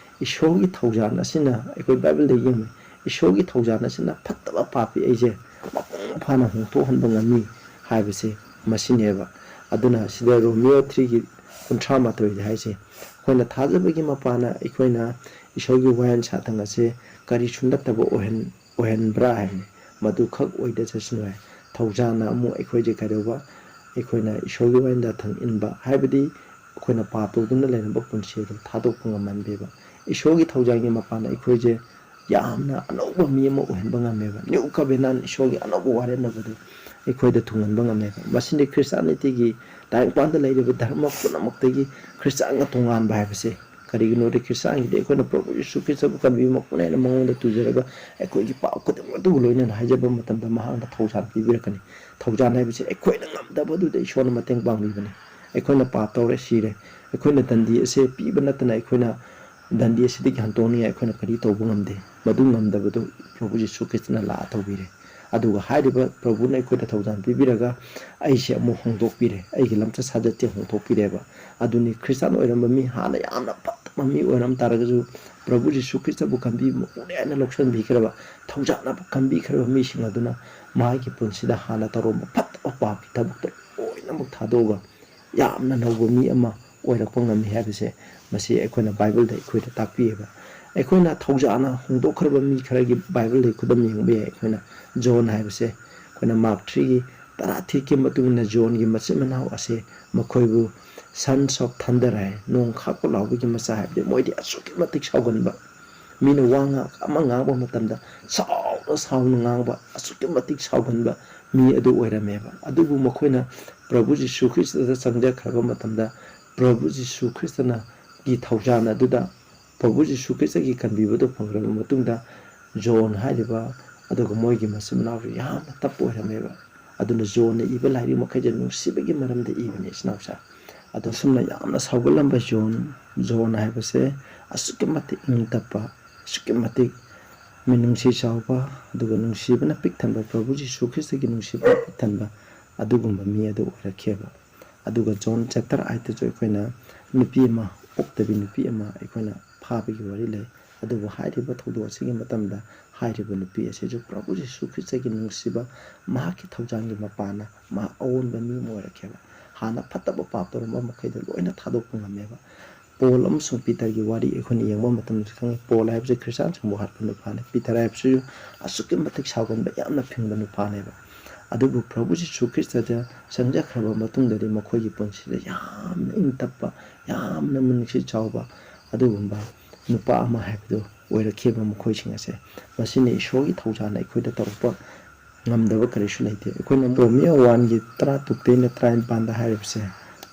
ꯏꯁꯣꯔꯒꯤ ꯊꯧꯖꯥꯜ ꯑꯁꯤꯅ, ꯑꯩꯈꯣꯏ ꯕꯥꯏꯕꯜꯗ ꯌꯦꯡꯉꯨ, ꯏꯁꯣꯔꯒꯤ ꯊꯧꯖꯥꯜ ꯑꯁꯤꯅ ꯐꯠꯇꯕ ꯄꯥꯄꯤ ꯑꯩꯁꯦ ꯃꯄꯨꯡ ꯐꯥꯅ ꯍꯣꯡꯊꯣꯛꯍꯟꯕ ꯉꯝꯃꯤ ꯍꯥꯏꯕꯁꯦ ꯃꯁꯤꯅꯦꯕ꯫ ꯑꯗꯨꯅ ꯁꯤꯗ ꯔꯣꯃꯤꯌꯣ ꯊ꯭ꯔꯤꯒꯤ ꯀꯨꯟꯊ꯭ꯔꯥ ꯃꯥꯊꯣꯏꯗ ꯍꯥꯏꯁꯦ, ꯑꯩꯈꯣꯏꯅ ꯊꯥꯖꯕꯒꯤ ꯃꯄꯥꯟꯅ ꯑꯩꯈꯣꯏꯅ ꯏꯁꯣꯔꯒꯤ ꯋꯥꯌꯦꯜ ꯁꯥꯇꯪ ꯑꯁꯦ ꯀꯔꯤꯁꯨ ꯅꯠꯇꯕ ꯑꯣꯏꯍꯟ-, ꯑꯣꯏꯍꯟꯕ꯭ꯔꯥ ꯍꯥꯏꯕꯅꯤ꯫ ꯃꯗꯨꯈꯛ ꯑꯣꯏꯗꯖꯁꯅꯨ ꯍꯥꯏ꯫ ꯊꯧꯖꯥꯜꯅ ꯑꯃꯨꯛ ꯑꯩꯈꯣꯏꯁꯦ ꯀꯩꯗꯧꯕ? ꯑꯩꯈꯣꯏꯅ ꯏꯁꯣꯔꯒꯤ ꯋꯥꯌꯦꯜꯗ ꯊꯪ ꯏꯟꯕ ꯍꯥꯏꯕꯗꯤ ꯑꯩꯈꯣꯏꯅ ꯄꯥꯞ ꯇꯧꯗꯨꯅ ꯂꯩꯔꯝꯕ ꯄꯨꯟꯁꯤ ꯑꯗꯨ ꯊꯥꯗꯣꯛꯄ ꯉꯝꯍꯟꯕꯤꯕ꯫ ꯏꯁꯣꯔꯒꯤ ꯊꯧꯖꯥꯜꯒꯤ ꯃꯄꯥꯟꯗ ꯑꯩꯈꯣꯏꯁꯦ ꯌꯥꯝꯅ ꯑꯅꯧꯕ ꯃꯤ ꯑꯃ ꯑꯣꯏꯍꯟꯕ ꯉꯝꯃꯦꯕ꯫ New Covenant, ꯏꯁꯣꯔꯒꯤ ꯑꯅꯧꯕ ꯋꯥꯔꯦꯞꯅꯕꯗꯨ ꯑꯩꯈꯣꯏꯗ ꯊꯨꯡꯍꯟꯕ ꯉꯝꯃꯦꯕ꯫ ꯃꯁꯤꯅꯤ ꯈ꯭ꯔꯤꯁꯇꯥꯅꯤꯇꯤꯒꯤ ꯇꯥꯏꯕꯪꯄꯥꯟꯗ ꯂꯩꯔꯤꯕ ꯙꯔꯃ ꯄꯨꯝꯅꯃꯛꯇꯒꯤ ꯈ꯭ꯔꯤꯁꯇꯥꯟꯒ ꯇꯣꯉꯥꯟꯕ ꯍꯥꯏꯕꯁꯦ꯫ ꯀꯔꯤꯒꯤꯅꯣꯗꯤ ꯈ꯭ꯔꯤꯁꯇꯥꯟꯒꯤꯗꯤ ꯑꯩꯈꯣꯏꯅ ꯄ꯭ꯔꯚꯨ ꯌꯤꯁꯨ ꯈ꯭ꯔꯤꯁꯇꯕꯨ ꯀꯟꯕꯤꯕ ꯃꯄꯨꯡ ꯑꯣꯏꯅ ꯃꯉꯣꯟꯗ ꯇꯨꯖꯔꯒ ꯑꯩꯈꯣꯏꯒꯤ ꯄꯥꯞ ꯈꯨꯗꯤꯡꯃꯛ ꯑꯗꯨꯕꯨ ꯂꯣꯏꯅꯅ ꯍꯥꯏꯖꯕ ꯃꯇꯝꯗ ꯃꯍꯥꯛꯅ ꯊꯧꯖꯥꯜ ꯄꯤꯕꯤꯔꯛꯀꯅꯤ꯫ ꯊꯧꯖꯥꯜ ꯍꯥꯏꯕꯁꯤ ꯑꯩꯈꯣꯏꯅ ꯉꯝꯗꯕꯗꯨꯗ ꯏꯁꯣꯔꯅ ꯃꯇꯦꯡ ꯄꯥꯡꯕꯤꯕꯅꯤ꯫ ꯑꯩꯈꯣꯏꯅ ꯄꯥꯞ ꯇꯧꯔꯦ, ꯁꯤꯔꯦ꯫ ꯑꯩꯈꯣꯏꯅ ꯗꯟꯗꯤ ꯑꯁꯦ ꯄꯤꯕ ꯅꯠꯇꯅ ꯑꯩꯈꯣꯏꯅ ꯗꯟꯗꯤ ꯑꯁꯤꯗꯒꯤ ꯍꯟꯇꯣꯛꯅꯤꯡꯉꯥꯏ ꯑꯩꯈꯣꯏꯅ ꯀꯔꯤ ꯇꯧꯕ ꯉꯝꯗꯦ꯫ ꯃꯗꯨ ꯉꯝꯗꯕꯗꯨ ꯄ꯭ꯔꯚꯨ ꯌꯤꯁꯨ ꯈ꯭ꯔꯤꯁꯇꯅ ꯂꯥꯛꯑ ꯇꯧꯕꯤꯔꯦ꯫ ꯑꯗꯨꯒ ꯍꯥꯏꯔꯤꯕ ꯄ꯭ꯔꯚꯨꯅ ꯑꯩꯈꯣꯏꯗ ꯊꯧꯖꯥꯜ ꯄꯤꯕꯤꯔꯒ ꯑꯩꯁꯦ ꯑꯃꯨꯛ ꯍꯣꯡꯗꯣꯛꯄꯤꯔꯦ, ꯑꯩꯒꯤ ꯂꯝꯆꯠ ꯁꯥꯖꯠꯁꯦ ꯍꯣꯡꯗꯣꯛꯄꯤꯔꯦꯕ꯫ ꯑꯗꯨꯅꯤ ꯈ꯭ꯔꯤꯁꯇꯥꯟ ꯑꯣꯏꯔꯝꯕ ꯃꯤ, ꯍꯥꯟꯅ ꯌꯥꯝꯅ ꯐꯠꯇꯕ ꯃꯤ ꯑꯣꯏꯔꯝ ꯇꯥꯔꯒꯁꯨ ꯄ꯭ꯔꯚꯨ ꯖꯤꯁꯨ ꯈ꯭ꯔꯤꯁꯇꯕꯨ ꯀꯟꯕꯤ ꯃꯄꯨꯡ ꯍꯥꯏꯅ ꯂꯧꯁꯤꯟꯕꯤꯈ꯭ꯔꯕ, ꯊꯧꯖꯥꯜꯅ ꯀꯟꯕꯤꯈ꯭ꯔꯕ ꯃꯤꯁꯤꯡ ꯑꯗꯨꯅ ꯃꯥꯒꯤ ꯄꯨꯟꯁꯤꯗ ꯍꯥꯟꯅ ꯇꯧꯔꯝꯕ ꯐꯠꯇꯕ ꯄꯥꯞꯀꯤ ꯊꯕꯛꯇ ꯂꯣꯏꯅꯃꯛ ꯊꯥꯗꯣꯛꯑꯒ ꯌꯥꯝꯅ ꯅꯧꯕ ꯃꯤ ꯑꯃ ꯑꯣꯏꯔꯛꯄ ꯉꯝꯃꯤ ꯍꯥꯏꯕꯁꯦ ꯃꯁꯤ ꯑꯩꯈꯣꯏꯅ ꯕꯥꯏꯕꯜꯗ ꯑꯩꯈꯣꯏꯗ ꯇꯥꯛꯄꯤꯑꯕ꯫ ꯑꯩꯈꯣꯏꯅ ꯊꯧꯖꯥꯜꯅ ꯍꯣꯡꯗꯣꯛꯈ꯭ꯔꯕ ꯃꯤ ꯈꯔꯒꯤ ꯕꯥꯏꯕꯜꯗ ꯈꯨꯗꯝ ꯌꯦꯡꯕ ꯌꯥꯏ꯫ ꯑꯩꯈꯣꯏꯅ ꯖꯣꯟ ꯍꯥꯏꯕꯁꯦ ꯑꯩꯈꯣꯏꯅ ꯃꯥꯔꯛ ꯊ꯭ꯔꯤꯒꯤ ꯇꯔꯥ ꯊꯤꯛꯀꯤ ꯃꯇꯨꯡ ꯏꯟꯅ ꯖꯣꯟꯒꯤ ꯃꯆꯤꯟ ꯃꯅꯥꯎ ꯑꯁꯦ ꯃꯈꯣꯏꯕꯨ sons of thunder ꯍꯥꯏ, ꯅꯣꯡ ꯈꯥꯛꯄ ꯂꯥꯎꯕꯒꯤ ꯃꯆꯥ ꯍꯥꯏꯕꯗꯤ ꯃꯣꯏꯗꯤ ꯑꯁꯨꯛꯀꯤ ꯃꯇꯤꯛ ꯁꯥꯎꯒꯟꯕ, ꯃꯤꯅ ꯋꯥ ꯉꯥꯡ-, ꯑꯃ ꯉꯥꯡꯕ ꯃꯇꯝꯗ ꯁꯥꯎꯅ ꯁꯥꯎꯅ ꯉꯥꯡꯕ, ꯑꯁꯨꯛꯀꯤ ꯃꯇꯤꯛ ꯁꯥꯎꯒꯟꯕ ꯃꯤ ꯑꯗꯨ ꯑꯣꯏꯔꯝꯃꯦꯕ꯫ ꯑꯗꯨꯕꯨ ꯃꯈꯣꯏꯅ ꯄ꯭ꯔꯚꯨ ꯖꯤꯁꯨ ꯈ꯭ꯔꯤꯁꯇꯗ ꯆꯪꯖꯈ꯭ꯔꯕ ꯃꯇꯝꯗ ꯄ꯭ꯔꯚꯨ ꯖꯤꯁꯨ ꯈ꯭ꯔꯤꯁꯇꯅ ꯒꯤ ꯊꯧꯖꯥꯜ ꯑꯗꯨꯗ ꯄ꯭ꯔꯚꯨ ꯖꯤꯁꯨ ꯈ꯭ꯔꯤꯁꯇꯒꯤ ꯀꯟꯕꯤꯕꯗꯨ ꯐꯪꯈ꯭ꯔꯕ ꯃꯇꯨꯡꯗ ꯖꯣꯟ ꯍꯥꯏꯔꯤꯕ ꯑꯗꯨꯒ ꯃꯣꯏꯒꯤ ꯃꯆꯤꯟ ꯃꯅꯥꯎꯁꯨ ꯌꯥꯝꯅ ꯇꯞꯄ ꯑꯣꯏꯔꯝꯃꯦꯕ꯫ ꯑꯗꯨꯅ ꯖꯣꯟꯅ ꯏꯕ ꯂꯥꯏꯔꯤꯛ ꯃꯈꯩꯁꯦ ꯅꯨꯡꯁꯤꯕꯒꯤ ꯃꯔꯝꯗ ꯏꯕꯅꯤ, ꯏꯆꯤꯟ ꯏꯅꯥꯎꯁꯦ꯫ ꯑꯗꯣ ꯁꯨꯝꯅ ꯌꯥꯝꯅ ꯁꯥꯎꯒꯠꯂꯝꯕ ꯖꯣꯟ, ꯖꯣꯟ ꯍꯥꯏꯕꯁꯦ ꯑꯁꯨꯛꯀꯤ ꯃꯇꯤꯛ ꯏꯪ ꯇꯞꯄ, ꯑꯁꯨꯛꯀꯤ ꯃꯇꯤꯛ ꯃꯤꯅꯨꯡꯁꯤ ꯆꯥꯎꯕ, ꯑꯗꯨꯒ ꯅꯨꯡꯁꯤꯕꯅ ꯄꯤꯛ ꯊꯟꯕ, ꯄ꯭ꯔꯚꯨ ꯖꯤꯁꯨ ꯈ꯭ꯔꯤꯁꯇꯒꯤ ꯅꯨꯡꯁꯤꯕꯅ ꯄꯤꯛ ꯊꯟꯕ ꯑꯗꯨꯒꯨꯝꯕ ꯃꯤ ꯑꯗꯨ ꯑꯣꯏꯔꯛꯈꯤꯑꯕ꯫ ꯑꯗꯨꯒ ꯖꯣꯟ chapter eightꯇꯁꯨ ꯑꯩꯈꯣꯏꯅ ꯅꯨꯄꯤ ꯑꯃ, ꯑꯣꯛꯇꯕꯤ ꯅꯨꯄꯤ ꯑꯃ ꯑꯩꯈꯣꯏꯅ ꯐꯥꯕꯒꯤ ꯋꯥꯔꯤ ꯂꯩ꯫ ꯑꯗꯨꯕꯨ ꯍꯥꯏꯔꯤꯕ ꯊꯧꯗꯣꯛ ꯑꯁꯤꯒꯤ ꯃꯇꯝꯗ ꯍꯥꯏꯔꯤꯕ ꯅꯨꯄꯤ ꯑꯁꯤꯁꯨ ꯄ꯭ꯔꯚꯨ ꯖꯤꯁꯨ ꯈ꯭ꯔꯤꯁꯇꯒꯤ ꯅꯨꯡꯁꯤꯕ, ꯃꯍꯥꯛꯀꯤ ꯊꯧꯖꯥꯜꯒꯤ ꯃꯄꯥꯟꯅ ꯃꯍꯥꯛ ꯑꯑꯣꯟꯕ ꯃꯤ ꯑꯃ ꯑꯣꯏꯔꯛꯈꯤꯕ꯫ ꯍꯥꯟꯅ ꯐꯠꯇꯕ ꯄꯥꯞ ꯇꯧꯔꯝꯕ ꯃꯈꯩꯗꯣ ꯂꯣꯏꯅ ꯊꯥꯗꯣꯛꯄ ꯉꯝꯃꯦꯕ꯫ ꯄꯣꯜ ꯑꯃꯁꯨꯡ ꯄꯤꯇꯔꯒꯤ ꯋꯥꯔꯤ ꯑꯩꯈꯣꯏꯅ ꯌꯦꯡꯕ ꯃꯇꯝꯗꯁꯨ ꯈꯪꯉꯤ꯫ ꯄꯣꯜ ꯍꯥꯏꯕꯁꯤ ꯈ꯭ꯔꯤꯁꯇꯥꯟꯁꯤꯡꯕꯨ ꯍꯥꯠꯄ ꯅꯨꯄꯥꯅꯤ꯫ ꯄꯤꯇꯔ ꯍꯥꯏꯕꯁꯤꯁꯨ ꯑꯁꯨꯛꯀꯤ ꯃꯇꯤꯛ ꯁꯥꯎꯒꯟꯕ, ꯌꯥꯝꯅ ꯐꯤꯡꯕ ꯅꯨꯄꯥꯅꯦꯕ꯫ ꯑꯗꯨꯕꯨ ꯄ꯭ꯔꯚꯨ ꯖꯤꯁꯨ ꯈ꯭ꯔꯤꯁꯇꯗ ꯆꯪꯖꯈ꯭ꯔꯕ ꯃꯇꯨꯡꯗꯗꯤ ꯃꯈꯣꯏꯒꯤ ꯄꯨꯟꯁꯤꯗ ꯌꯥꯝꯅ ꯏꯪ ꯇꯞꯄ, ꯌꯥꯝꯅ ꯃꯤꯅꯨꯡꯁꯤ ꯆꯥꯎꯕ ꯑꯗꯨꯒꯨꯝꯕ ꯅꯨꯄꯥ ꯑꯃ ꯍꯥꯏꯕꯗꯨ ꯑꯣꯏꯔꯛꯈꯤꯕ ꯃꯈꯣꯏꯁꯤꯡ ꯑꯁꯦ꯫ ꯃꯁꯤꯅ ꯏꯁꯣꯔꯒꯤ ꯊꯧꯖꯥꯜꯅ ꯑꯩꯈꯣꯏꯗ ꯇꯧꯔꯛꯄ ꯉꯝꯗꯕ ꯀꯔꯤꯁꯨ ꯂꯩꯇꯦ꯫ ꯑꯩꯈꯣꯏꯅ ꯔꯣꯃꯤꯌꯣ ꯋꯥꯟꯒꯤ ꯇꯔꯥ ꯇꯔꯨꯛꯇꯩꯅ ꯇꯔꯥꯅꯤꯄꯥꯟꯗ ꯍꯥꯏꯔꯤꯕꯁꯦ,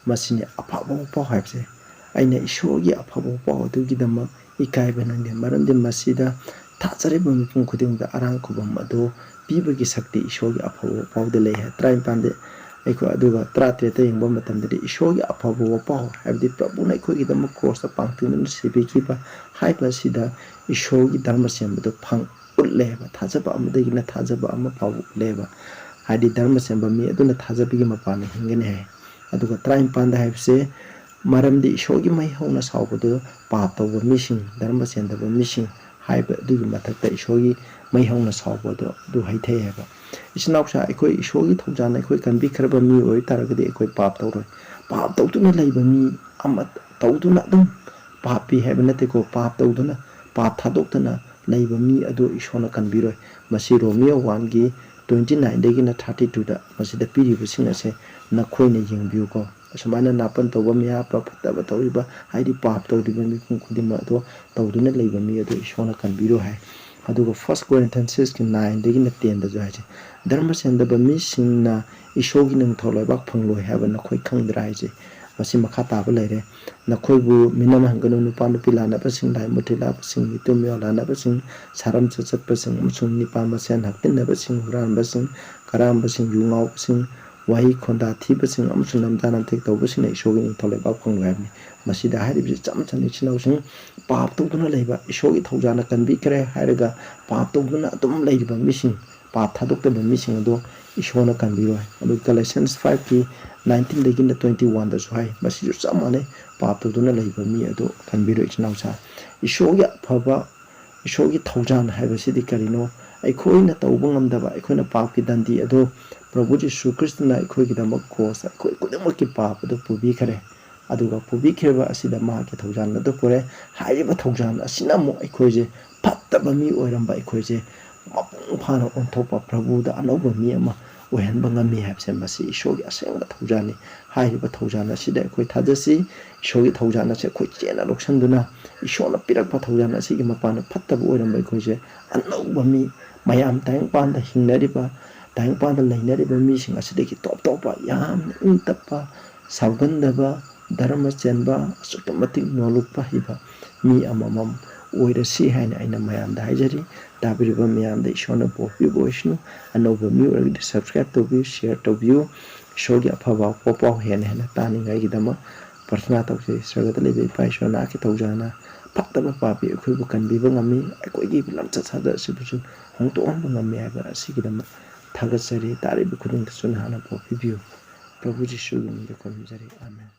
ꯃꯁꯤꯅꯤ ꯑꯐꯕ ꯋꯥꯄꯥꯎ ꯍꯥꯏꯕꯁꯦ꯫ ꯑꯩꯅ ꯏꯁꯣꯔꯒꯤ ꯑꯐꯕ ꯋꯥꯄꯥꯎ ꯑꯗꯨꯒꯤꯗꯃꯛ ꯏꯀꯥꯏꯕ ꯅꯪꯗꯦ, ꯃꯔꯝꯗꯤ ꯃꯁꯤꯗ ꯊꯥꯖꯔꯤꯕ ꯃꯤꯄꯨꯝ ꯈꯨꯗꯤꯡꯃꯛꯇ ꯑꯔꯥꯡ ꯈꯨꯕꯝ ꯑꯗꯨ ꯄꯤꯕꯒꯤ ꯁꯛꯇꯤ ꯏꯁꯣꯔꯒꯤ ꯑꯐꯕ ꯋꯥꯄꯥꯎꯗ ꯂꯩ ꯍꯥꯏ꯫ ꯇꯔꯥꯅꯤꯄꯥꯟꯗ ꯑꯩꯈꯣꯏ ꯑꯗꯨꯒ ꯇꯔꯥꯇꯔꯦꯠꯇ ꯌꯦꯡꯕ ꯃꯇꯝꯗꯗꯤ ꯏꯁꯣꯔꯒꯤ ꯑꯐꯕ ꯋꯥꯄꯥꯎ ꯍꯥꯏꯕꯗꯤ ꯄ꯭ꯔꯚꯨꯅ ꯑꯩꯈꯣꯏꯒꯤꯗꯃꯛ ꯀ꯭ꯔꯣꯁꯇ ꯄꯥꯡ ꯇꯤꯡꯗꯨꯅ ꯁꯤꯕꯤꯈꯤꯕ ꯍꯥꯏꯕ ꯑꯁꯤꯗ ꯏꯁꯣꯔꯒꯤ ꯙꯔꯃ ꯁꯦꯝꯕꯗꯨ ꯐꯪ ꯎꯠꯂꯦꯕ꯫ ꯊꯥꯖꯕ ꯑꯃꯗꯒꯤꯅ ꯊꯥꯖꯕ ꯑꯃ ꯐꯥꯎꯕ ꯎꯠꯂꯦꯕ꯫ ꯍꯥꯏꯗꯤ ꯙꯔꯃ ꯁꯦꯝꯕ ꯃꯤ ꯑꯗꯨꯅ ꯊꯥꯖꯕꯒꯤ ꯃꯄꯥꯟꯅ ꯍꯤꯡꯒꯅꯤ ꯍꯥꯏ꯫ ꯑꯗꯨꯒ ꯇꯔꯥꯅꯤꯄꯥꯟꯗ ꯍꯥꯏꯕꯁꯦ, ꯃꯔꯝꯗꯤ ꯏꯁꯣꯔꯒꯤ ꯃꯩ ꯍꯧꯅ ꯁꯥꯎꯕꯗꯨ ꯄꯥꯞ ꯇꯧꯕ ꯃꯤꯁꯤꯡ, ꯙꯔꯃ ꯆꯦꯟꯗꯕ ꯃꯤꯁꯤꯡ ꯍꯥꯏꯕ ꯑꯗꯨꯒꯤ ꯃꯊꯛꯇ ꯏꯁꯣꯔꯒꯤ ꯃꯩ ꯍꯧꯅ ꯁꯥꯎꯕꯗꯣ ꯑꯗꯨ ꯍꯩꯊꯩ ꯍꯥꯏꯕ꯫ ꯏꯆꯤꯟ ꯏꯅꯥꯎꯁꯥ, ꯑꯩꯈꯣꯏ ꯏꯁꯣꯔꯒꯤ ꯊꯧꯖꯥꯜꯅ ꯑꯩꯈꯣꯏ ꯀꯟꯕꯤꯈ꯭ꯔꯕ ꯃꯤ ꯑꯣꯏ ꯇꯥꯔꯒꯗꯤ ꯑꯩꯈꯣꯏ ꯄꯥꯞ ꯇꯧꯔꯣꯏ꯫ ꯄꯥꯞ ꯇꯧꯗꯨꯅ ꯂꯩꯕ ꯃꯤ ꯑꯃ ꯇꯧꯗꯨꯅ ꯑꯗꯨꯝ ꯄꯥꯞꯄꯤ ꯍꯥꯏꯕ ꯅꯠꯇꯦꯀꯣ꯫ ꯄꯥꯞ ꯇꯧꯗꯨꯅ, ꯄꯥꯞ ꯊꯥꯗꯣꯛꯇꯅ ꯂꯩꯕ ꯃꯤ ꯑꯗꯨ ꯏꯁꯣꯔꯅ ꯀꯟꯕꯤꯔꯣꯏ꯫ ꯃꯁꯤ ꯔꯣꯃꯤꯌꯣ ꯋꯥꯟꯒꯤ ꯇ꯭ꯋꯦꯟꯇꯤ ꯅꯥꯏꯟꯗꯒꯤꯅ ꯊꯥꯔꯇꯤ ꯇꯨꯗ ꯃꯁꯤꯗ ꯄꯤꯔꯤꯕꯁꯤꯡ ꯑꯁꯦ ꯅꯈꯣꯏꯅ ꯌꯦꯡꯕꯤꯌꯨꯀꯣ꯫ ꯑꯁꯨꯃꯥꯏꯅ ꯅꯥꯄꯟ ꯇꯧꯕ, ꯃꯤꯍꯥꯠꯄ, ꯐꯠꯇꯕ ꯇꯧꯔꯤꯕ, ꯍꯥꯏꯗꯤ ꯄꯥꯞ ꯇꯧꯔꯤꯕ ꯃꯤꯄꯨꯝ ꯈꯨꯗꯤꯡꯃꯛ ꯑꯗꯣ ꯇꯧꯗꯨꯅ ꯂꯩꯕ ꯃꯤ ꯑꯗꯨ ꯏꯁꯣꯔꯅ ꯀꯟꯕꯤꯔꯣꯏ ꯍꯥꯏ꯫ ꯑꯗꯨꯒ ꯐꯥꯔꯁ ꯀꯣꯔꯤꯟꯊꯤꯌꯟꯁꯀꯤ ꯅꯥꯏꯟꯗꯒꯤꯅ ꯇꯦꯟꯗꯁꯨ ꯍꯥꯏꯁꯦ, ꯙꯔꯃ ꯆꯦꯟꯗꯕ ꯃꯤꯁꯤꯡꯅ ꯏꯁꯣꯔꯒꯤ ꯅꯤꯡꯊꯧ ꯂꯩꯕꯥꯛ ꯐꯪꯂꯣꯏ ꯍꯥꯏꯕ ꯅꯈꯣꯏ ꯈꯪꯗ꯭ꯔꯥ ꯍꯥꯏꯁꯦ꯫ ꯃꯁꯤ ꯃꯈꯥ ꯇꯥꯕ ꯂꯩꯔꯦ꯫ ꯅꯈꯣꯏꯕꯨ ꯃꯤꯅꯝ ꯍꯟꯒꯅꯨ, ꯅꯨꯄꯥ ꯅꯨꯄꯤ ꯂꯥꯟꯅꯕꯁꯤꯡ, ꯂꯥꯏ ꯃꯨꯊꯤ ꯂꯥꯛꯄꯁꯤꯡ, ꯃꯤꯇꯨꯝ ꯃꯤꯌꯣꯜ ꯂꯥꯟꯅꯕꯁꯤꯡ, ꯁꯥꯔꯝ ꯆꯠꯄꯁꯤꯡ ꯑꯃꯁꯨꯡ ꯅꯤꯄꯥ ꯃꯁꯦꯟ ꯍꯛꯇꯤꯟꯅꯕꯁꯤꯡ, ꯍꯨꯔꯥꯟꯕꯁꯤꯡ, ꯀꯔꯥꯝꯕꯁꯤꯡ, ꯌꯨ ꯉꯥꯎꯕꯁꯤꯡ, ꯋꯥꯍꯩ ꯈꯣꯟꯗꯥ ꯊꯤꯕꯁꯤꯡ ꯑꯃꯁꯨꯡ ꯅꯝꯊꯥꯛ ꯅꯝꯊꯦꯛ ꯇꯧꯕꯁꯤꯡꯅ ꯏꯁꯣꯔꯒꯤ ꯅꯤꯡꯊꯧ ꯂꯩꯕꯥꯛ ꯐꯪꯂꯣꯏ ꯍꯥꯏꯕꯅꯤ꯫ ꯃꯁꯤꯗ ꯍꯥꯏꯔꯤꯕꯁꯤ ꯏꯆꯝ ꯆꯝꯅ ꯏꯆꯤꯟ ꯏꯅꯥꯎꯁꯤꯡ, ꯄꯥꯞ ꯇꯧꯗꯨꯅ ꯂꯩꯕ, ꯏꯁꯣꯔꯒꯤ ꯊꯧꯖꯥꯜꯅ ꯀꯟꯕꯤꯈ꯭ꯔꯦ ꯍꯥꯏꯔꯒ ꯄꯥꯞ ꯇꯧꯗꯨꯅ ꯑꯗꯨꯝ ꯂꯩꯔꯤꯕ ꯃꯤꯁꯤꯡ, ꯄꯥꯞ ꯊꯥꯗꯣꯛꯇꯕ ꯃꯤꯁꯤꯡ ꯑꯗꯣ ꯏꯁꯣꯔꯅ ꯀꯟꯕꯤꯔꯣꯏ꯫ ꯑꯗꯨ ꯒꯦꯂꯦꯁꯤꯌꯟꯁ ꯐꯥꯏꯚꯀꯤ ꯅꯥꯏꯟꯇꯤꯟꯗꯒꯤꯅ ꯇ꯭ꯋꯦꯟꯇꯤ ꯋꯥꯟꯗꯁꯨ ꯍꯥꯏ, ꯃꯁꯤꯁꯨ ꯆꯞ ꯃꯥꯟꯅꯩ, ꯄꯥꯞ ꯇꯧꯗꯨꯅ ꯂꯩꯕ ꯃꯤ ꯑꯗꯨ ꯀꯟꯕꯤꯔꯣꯏ꯫ ꯏꯆꯤꯟ ꯏꯅꯥꯎꯁꯥ, ꯏꯁꯣꯔꯒꯤ ꯑꯐꯕ, ꯏꯁꯣꯔꯒꯤ ꯊꯧꯖꯥꯜ ꯍꯥꯏꯕꯁꯤꯗꯤ ꯀꯔꯤꯅꯣ? ꯑꯩꯈꯣꯏꯅ ꯇꯧꯕ ꯉꯝꯗꯕ, ꯑꯩꯈꯣꯏꯅ ꯄꯥꯞꯀꯤ ꯗꯟꯗꯤ ꯑꯗꯨ ꯄ꯭ꯔꯚꯨ ꯖꯤꯁꯨ ꯈ꯭ꯔꯤꯁꯇꯅ ꯑꯩꯈꯣꯏꯒꯤꯗꯃꯛ ꯀ꯭ꯔꯣꯁꯇ ꯑꯩꯈꯣꯏ ꯈꯨꯗꯤꯡꯃꯛꯀꯤ ꯄꯥꯞ ꯑꯗꯨ ꯄꯨꯕꯤꯈꯔꯦ꯫ ꯑꯗꯨꯒ ꯄꯨꯕꯤꯈꯤꯕ ꯑꯁꯤꯗ ꯃꯍꯥꯛꯀꯤ ꯊꯧꯖꯥꯜ ꯑꯗꯨ ꯄꯨꯔꯦ꯫ ꯍꯥꯏꯔꯤꯕ ꯊꯧꯖꯥꯜ ꯑꯁꯤꯅ ꯑꯃꯨꯛ ꯑꯩꯈꯣꯏꯁꯦ, ꯐꯠꯇꯕ ꯃꯤ ꯑꯣꯏꯔꯝꯕ ꯑꯩꯈꯣꯏꯁꯦ ꯃꯄꯨꯡ ꯐꯥꯅ ꯑꯣꯟꯊꯣꯛꯄ, ꯄ꯭ꯔꯚꯨꯗ ꯑꯅꯧꯕ ꯃꯤ ꯑꯃ ꯑꯣꯏꯍꯟꯕ ꯉꯝꯃꯤ ꯍꯥꯏꯕꯁꯦ ꯃꯁꯤ ꯏꯁꯣꯔꯒꯤ ꯑꯁꯦꯡꯕ ꯊꯧꯖꯥꯜꯅꯤ꯫ ꯍꯥꯏꯔꯤꯕ ꯊꯧꯖꯥꯜ ꯑꯁꯤꯗ ꯑꯩꯈꯣꯏ ꯊꯥꯖꯁꯤ꯫ ꯏꯁꯣꯔꯒꯤ ꯊꯧꯖꯥꯜ ꯑꯁꯤ ꯑꯩꯈꯣꯏ ꯆꯦꯠꯅ ꯂꯧꯁꯤꯟꯗꯨꯅ ꯏꯁꯣꯔꯅ ꯄꯤꯔꯛꯄ ꯊꯧꯖꯥꯜ ꯑꯁꯤꯒꯤ ꯃꯄꯥꯟꯗ ꯐꯠꯇꯕ ꯑꯣꯏꯔꯝꯕ ꯑꯩꯈꯣꯏꯁꯦ ꯑꯅꯧꯕ ꯃꯤ, ꯃꯌꯥꯝ ꯇꯥꯏꯕꯪꯄꯥꯟꯗ ꯍꯤꯡꯅꯔꯤꯕ, ꯇꯥꯏꯕꯪꯄꯥꯟꯗ ꯂꯩꯅꯔꯤꯕ ꯃꯤꯁꯤꯡ ꯑꯁꯤꯗꯒꯤ ꯇꯣꯞ ꯇꯣꯞꯄ, ꯌꯥꯝꯅ ꯏꯪ ꯇꯞꯄ, ꯁꯥꯎꯒꯟꯗꯕ, ꯙꯔꯃ ꯆꯦꯟꯕ, ꯑꯁꯨꯛꯀꯤ ꯃꯇꯤꯛ ꯅꯣꯂꯨꯛꯄ ꯍꯩꯕ ꯃꯤ ꯑꯃꯃꯝ ꯑꯣꯏꯔꯁꯤ ꯍꯥꯏꯅ ꯑꯩꯅ ꯃꯌꯥꯝꯗ ꯍꯥꯏꯖꯔꯤ꯫ ꯇꯥꯕꯤꯔꯤꯕ ꯃꯌꯥꯝꯗ ꯏꯁꯣꯔꯅ ꯕꯣꯔ ꯄꯤꯕ ꯑꯣꯏꯁꯅꯨ꯫ ꯑꯅꯧꯕ ꯃꯤ ꯑꯣꯏꯔꯒꯗꯤ subscribe ꯇꯧꯕꯤꯌꯨ, share ꯇꯧꯕꯤꯌꯨ꯫ ꯏꯁꯣꯔꯒꯤ ꯑꯐꯕ ꯄꯥꯎ ꯄꯥꯎ ꯍꯦꯟꯅ ꯍꯦꯟꯅ ꯇꯥꯅꯤꯡꯉꯥꯏꯒꯤꯗꯃꯛ ꯄ꯭ꯔꯊꯅꯥ ꯇꯧꯖꯩ꯫ ꯁ꯭ꯋꯔꯒꯗ ꯂꯩꯕ ꯏꯄꯥ ꯏꯁꯣꯔ, ꯅꯍꯥꯛꯀꯤ ꯊꯧꯖꯥꯜꯅ ꯐꯠꯇꯕ ꯄꯥꯄꯤ ꯑꯩꯈꯣꯏꯕꯨ ꯀꯟꯕꯤꯕ ꯉꯝꯃꯤ, ꯑꯩꯈꯣꯏꯒꯤ ꯂꯝꯆꯠ ꯁꯥꯖꯠ ꯑꯁꯤꯕꯨꯁꯨ ꯍꯣꯡꯗꯣꯛꯍꯟꯕ ꯉꯝꯃꯤ ꯍꯥꯏꯕ ꯑꯁꯤꯒꯤꯗꯃꯛ ꯊꯥꯒꯠꯆꯔꯤ꯫ ꯇꯥꯔꯤꯕ ꯈꯨꯗꯤꯡꯗꯁꯨ ꯅꯍꯥꯛꯅ ꯕꯣꯔ ꯄꯤꯕꯤꯌꯨ꯫ ꯄ꯭ꯔꯚꯨ ꯖꯤꯁꯨꯒꯤ ꯃꯤꯡꯗ ꯈꯨꯔꯨꯝꯖꯔꯤ꯫ ꯑꯥꯃꯦꯟ꯫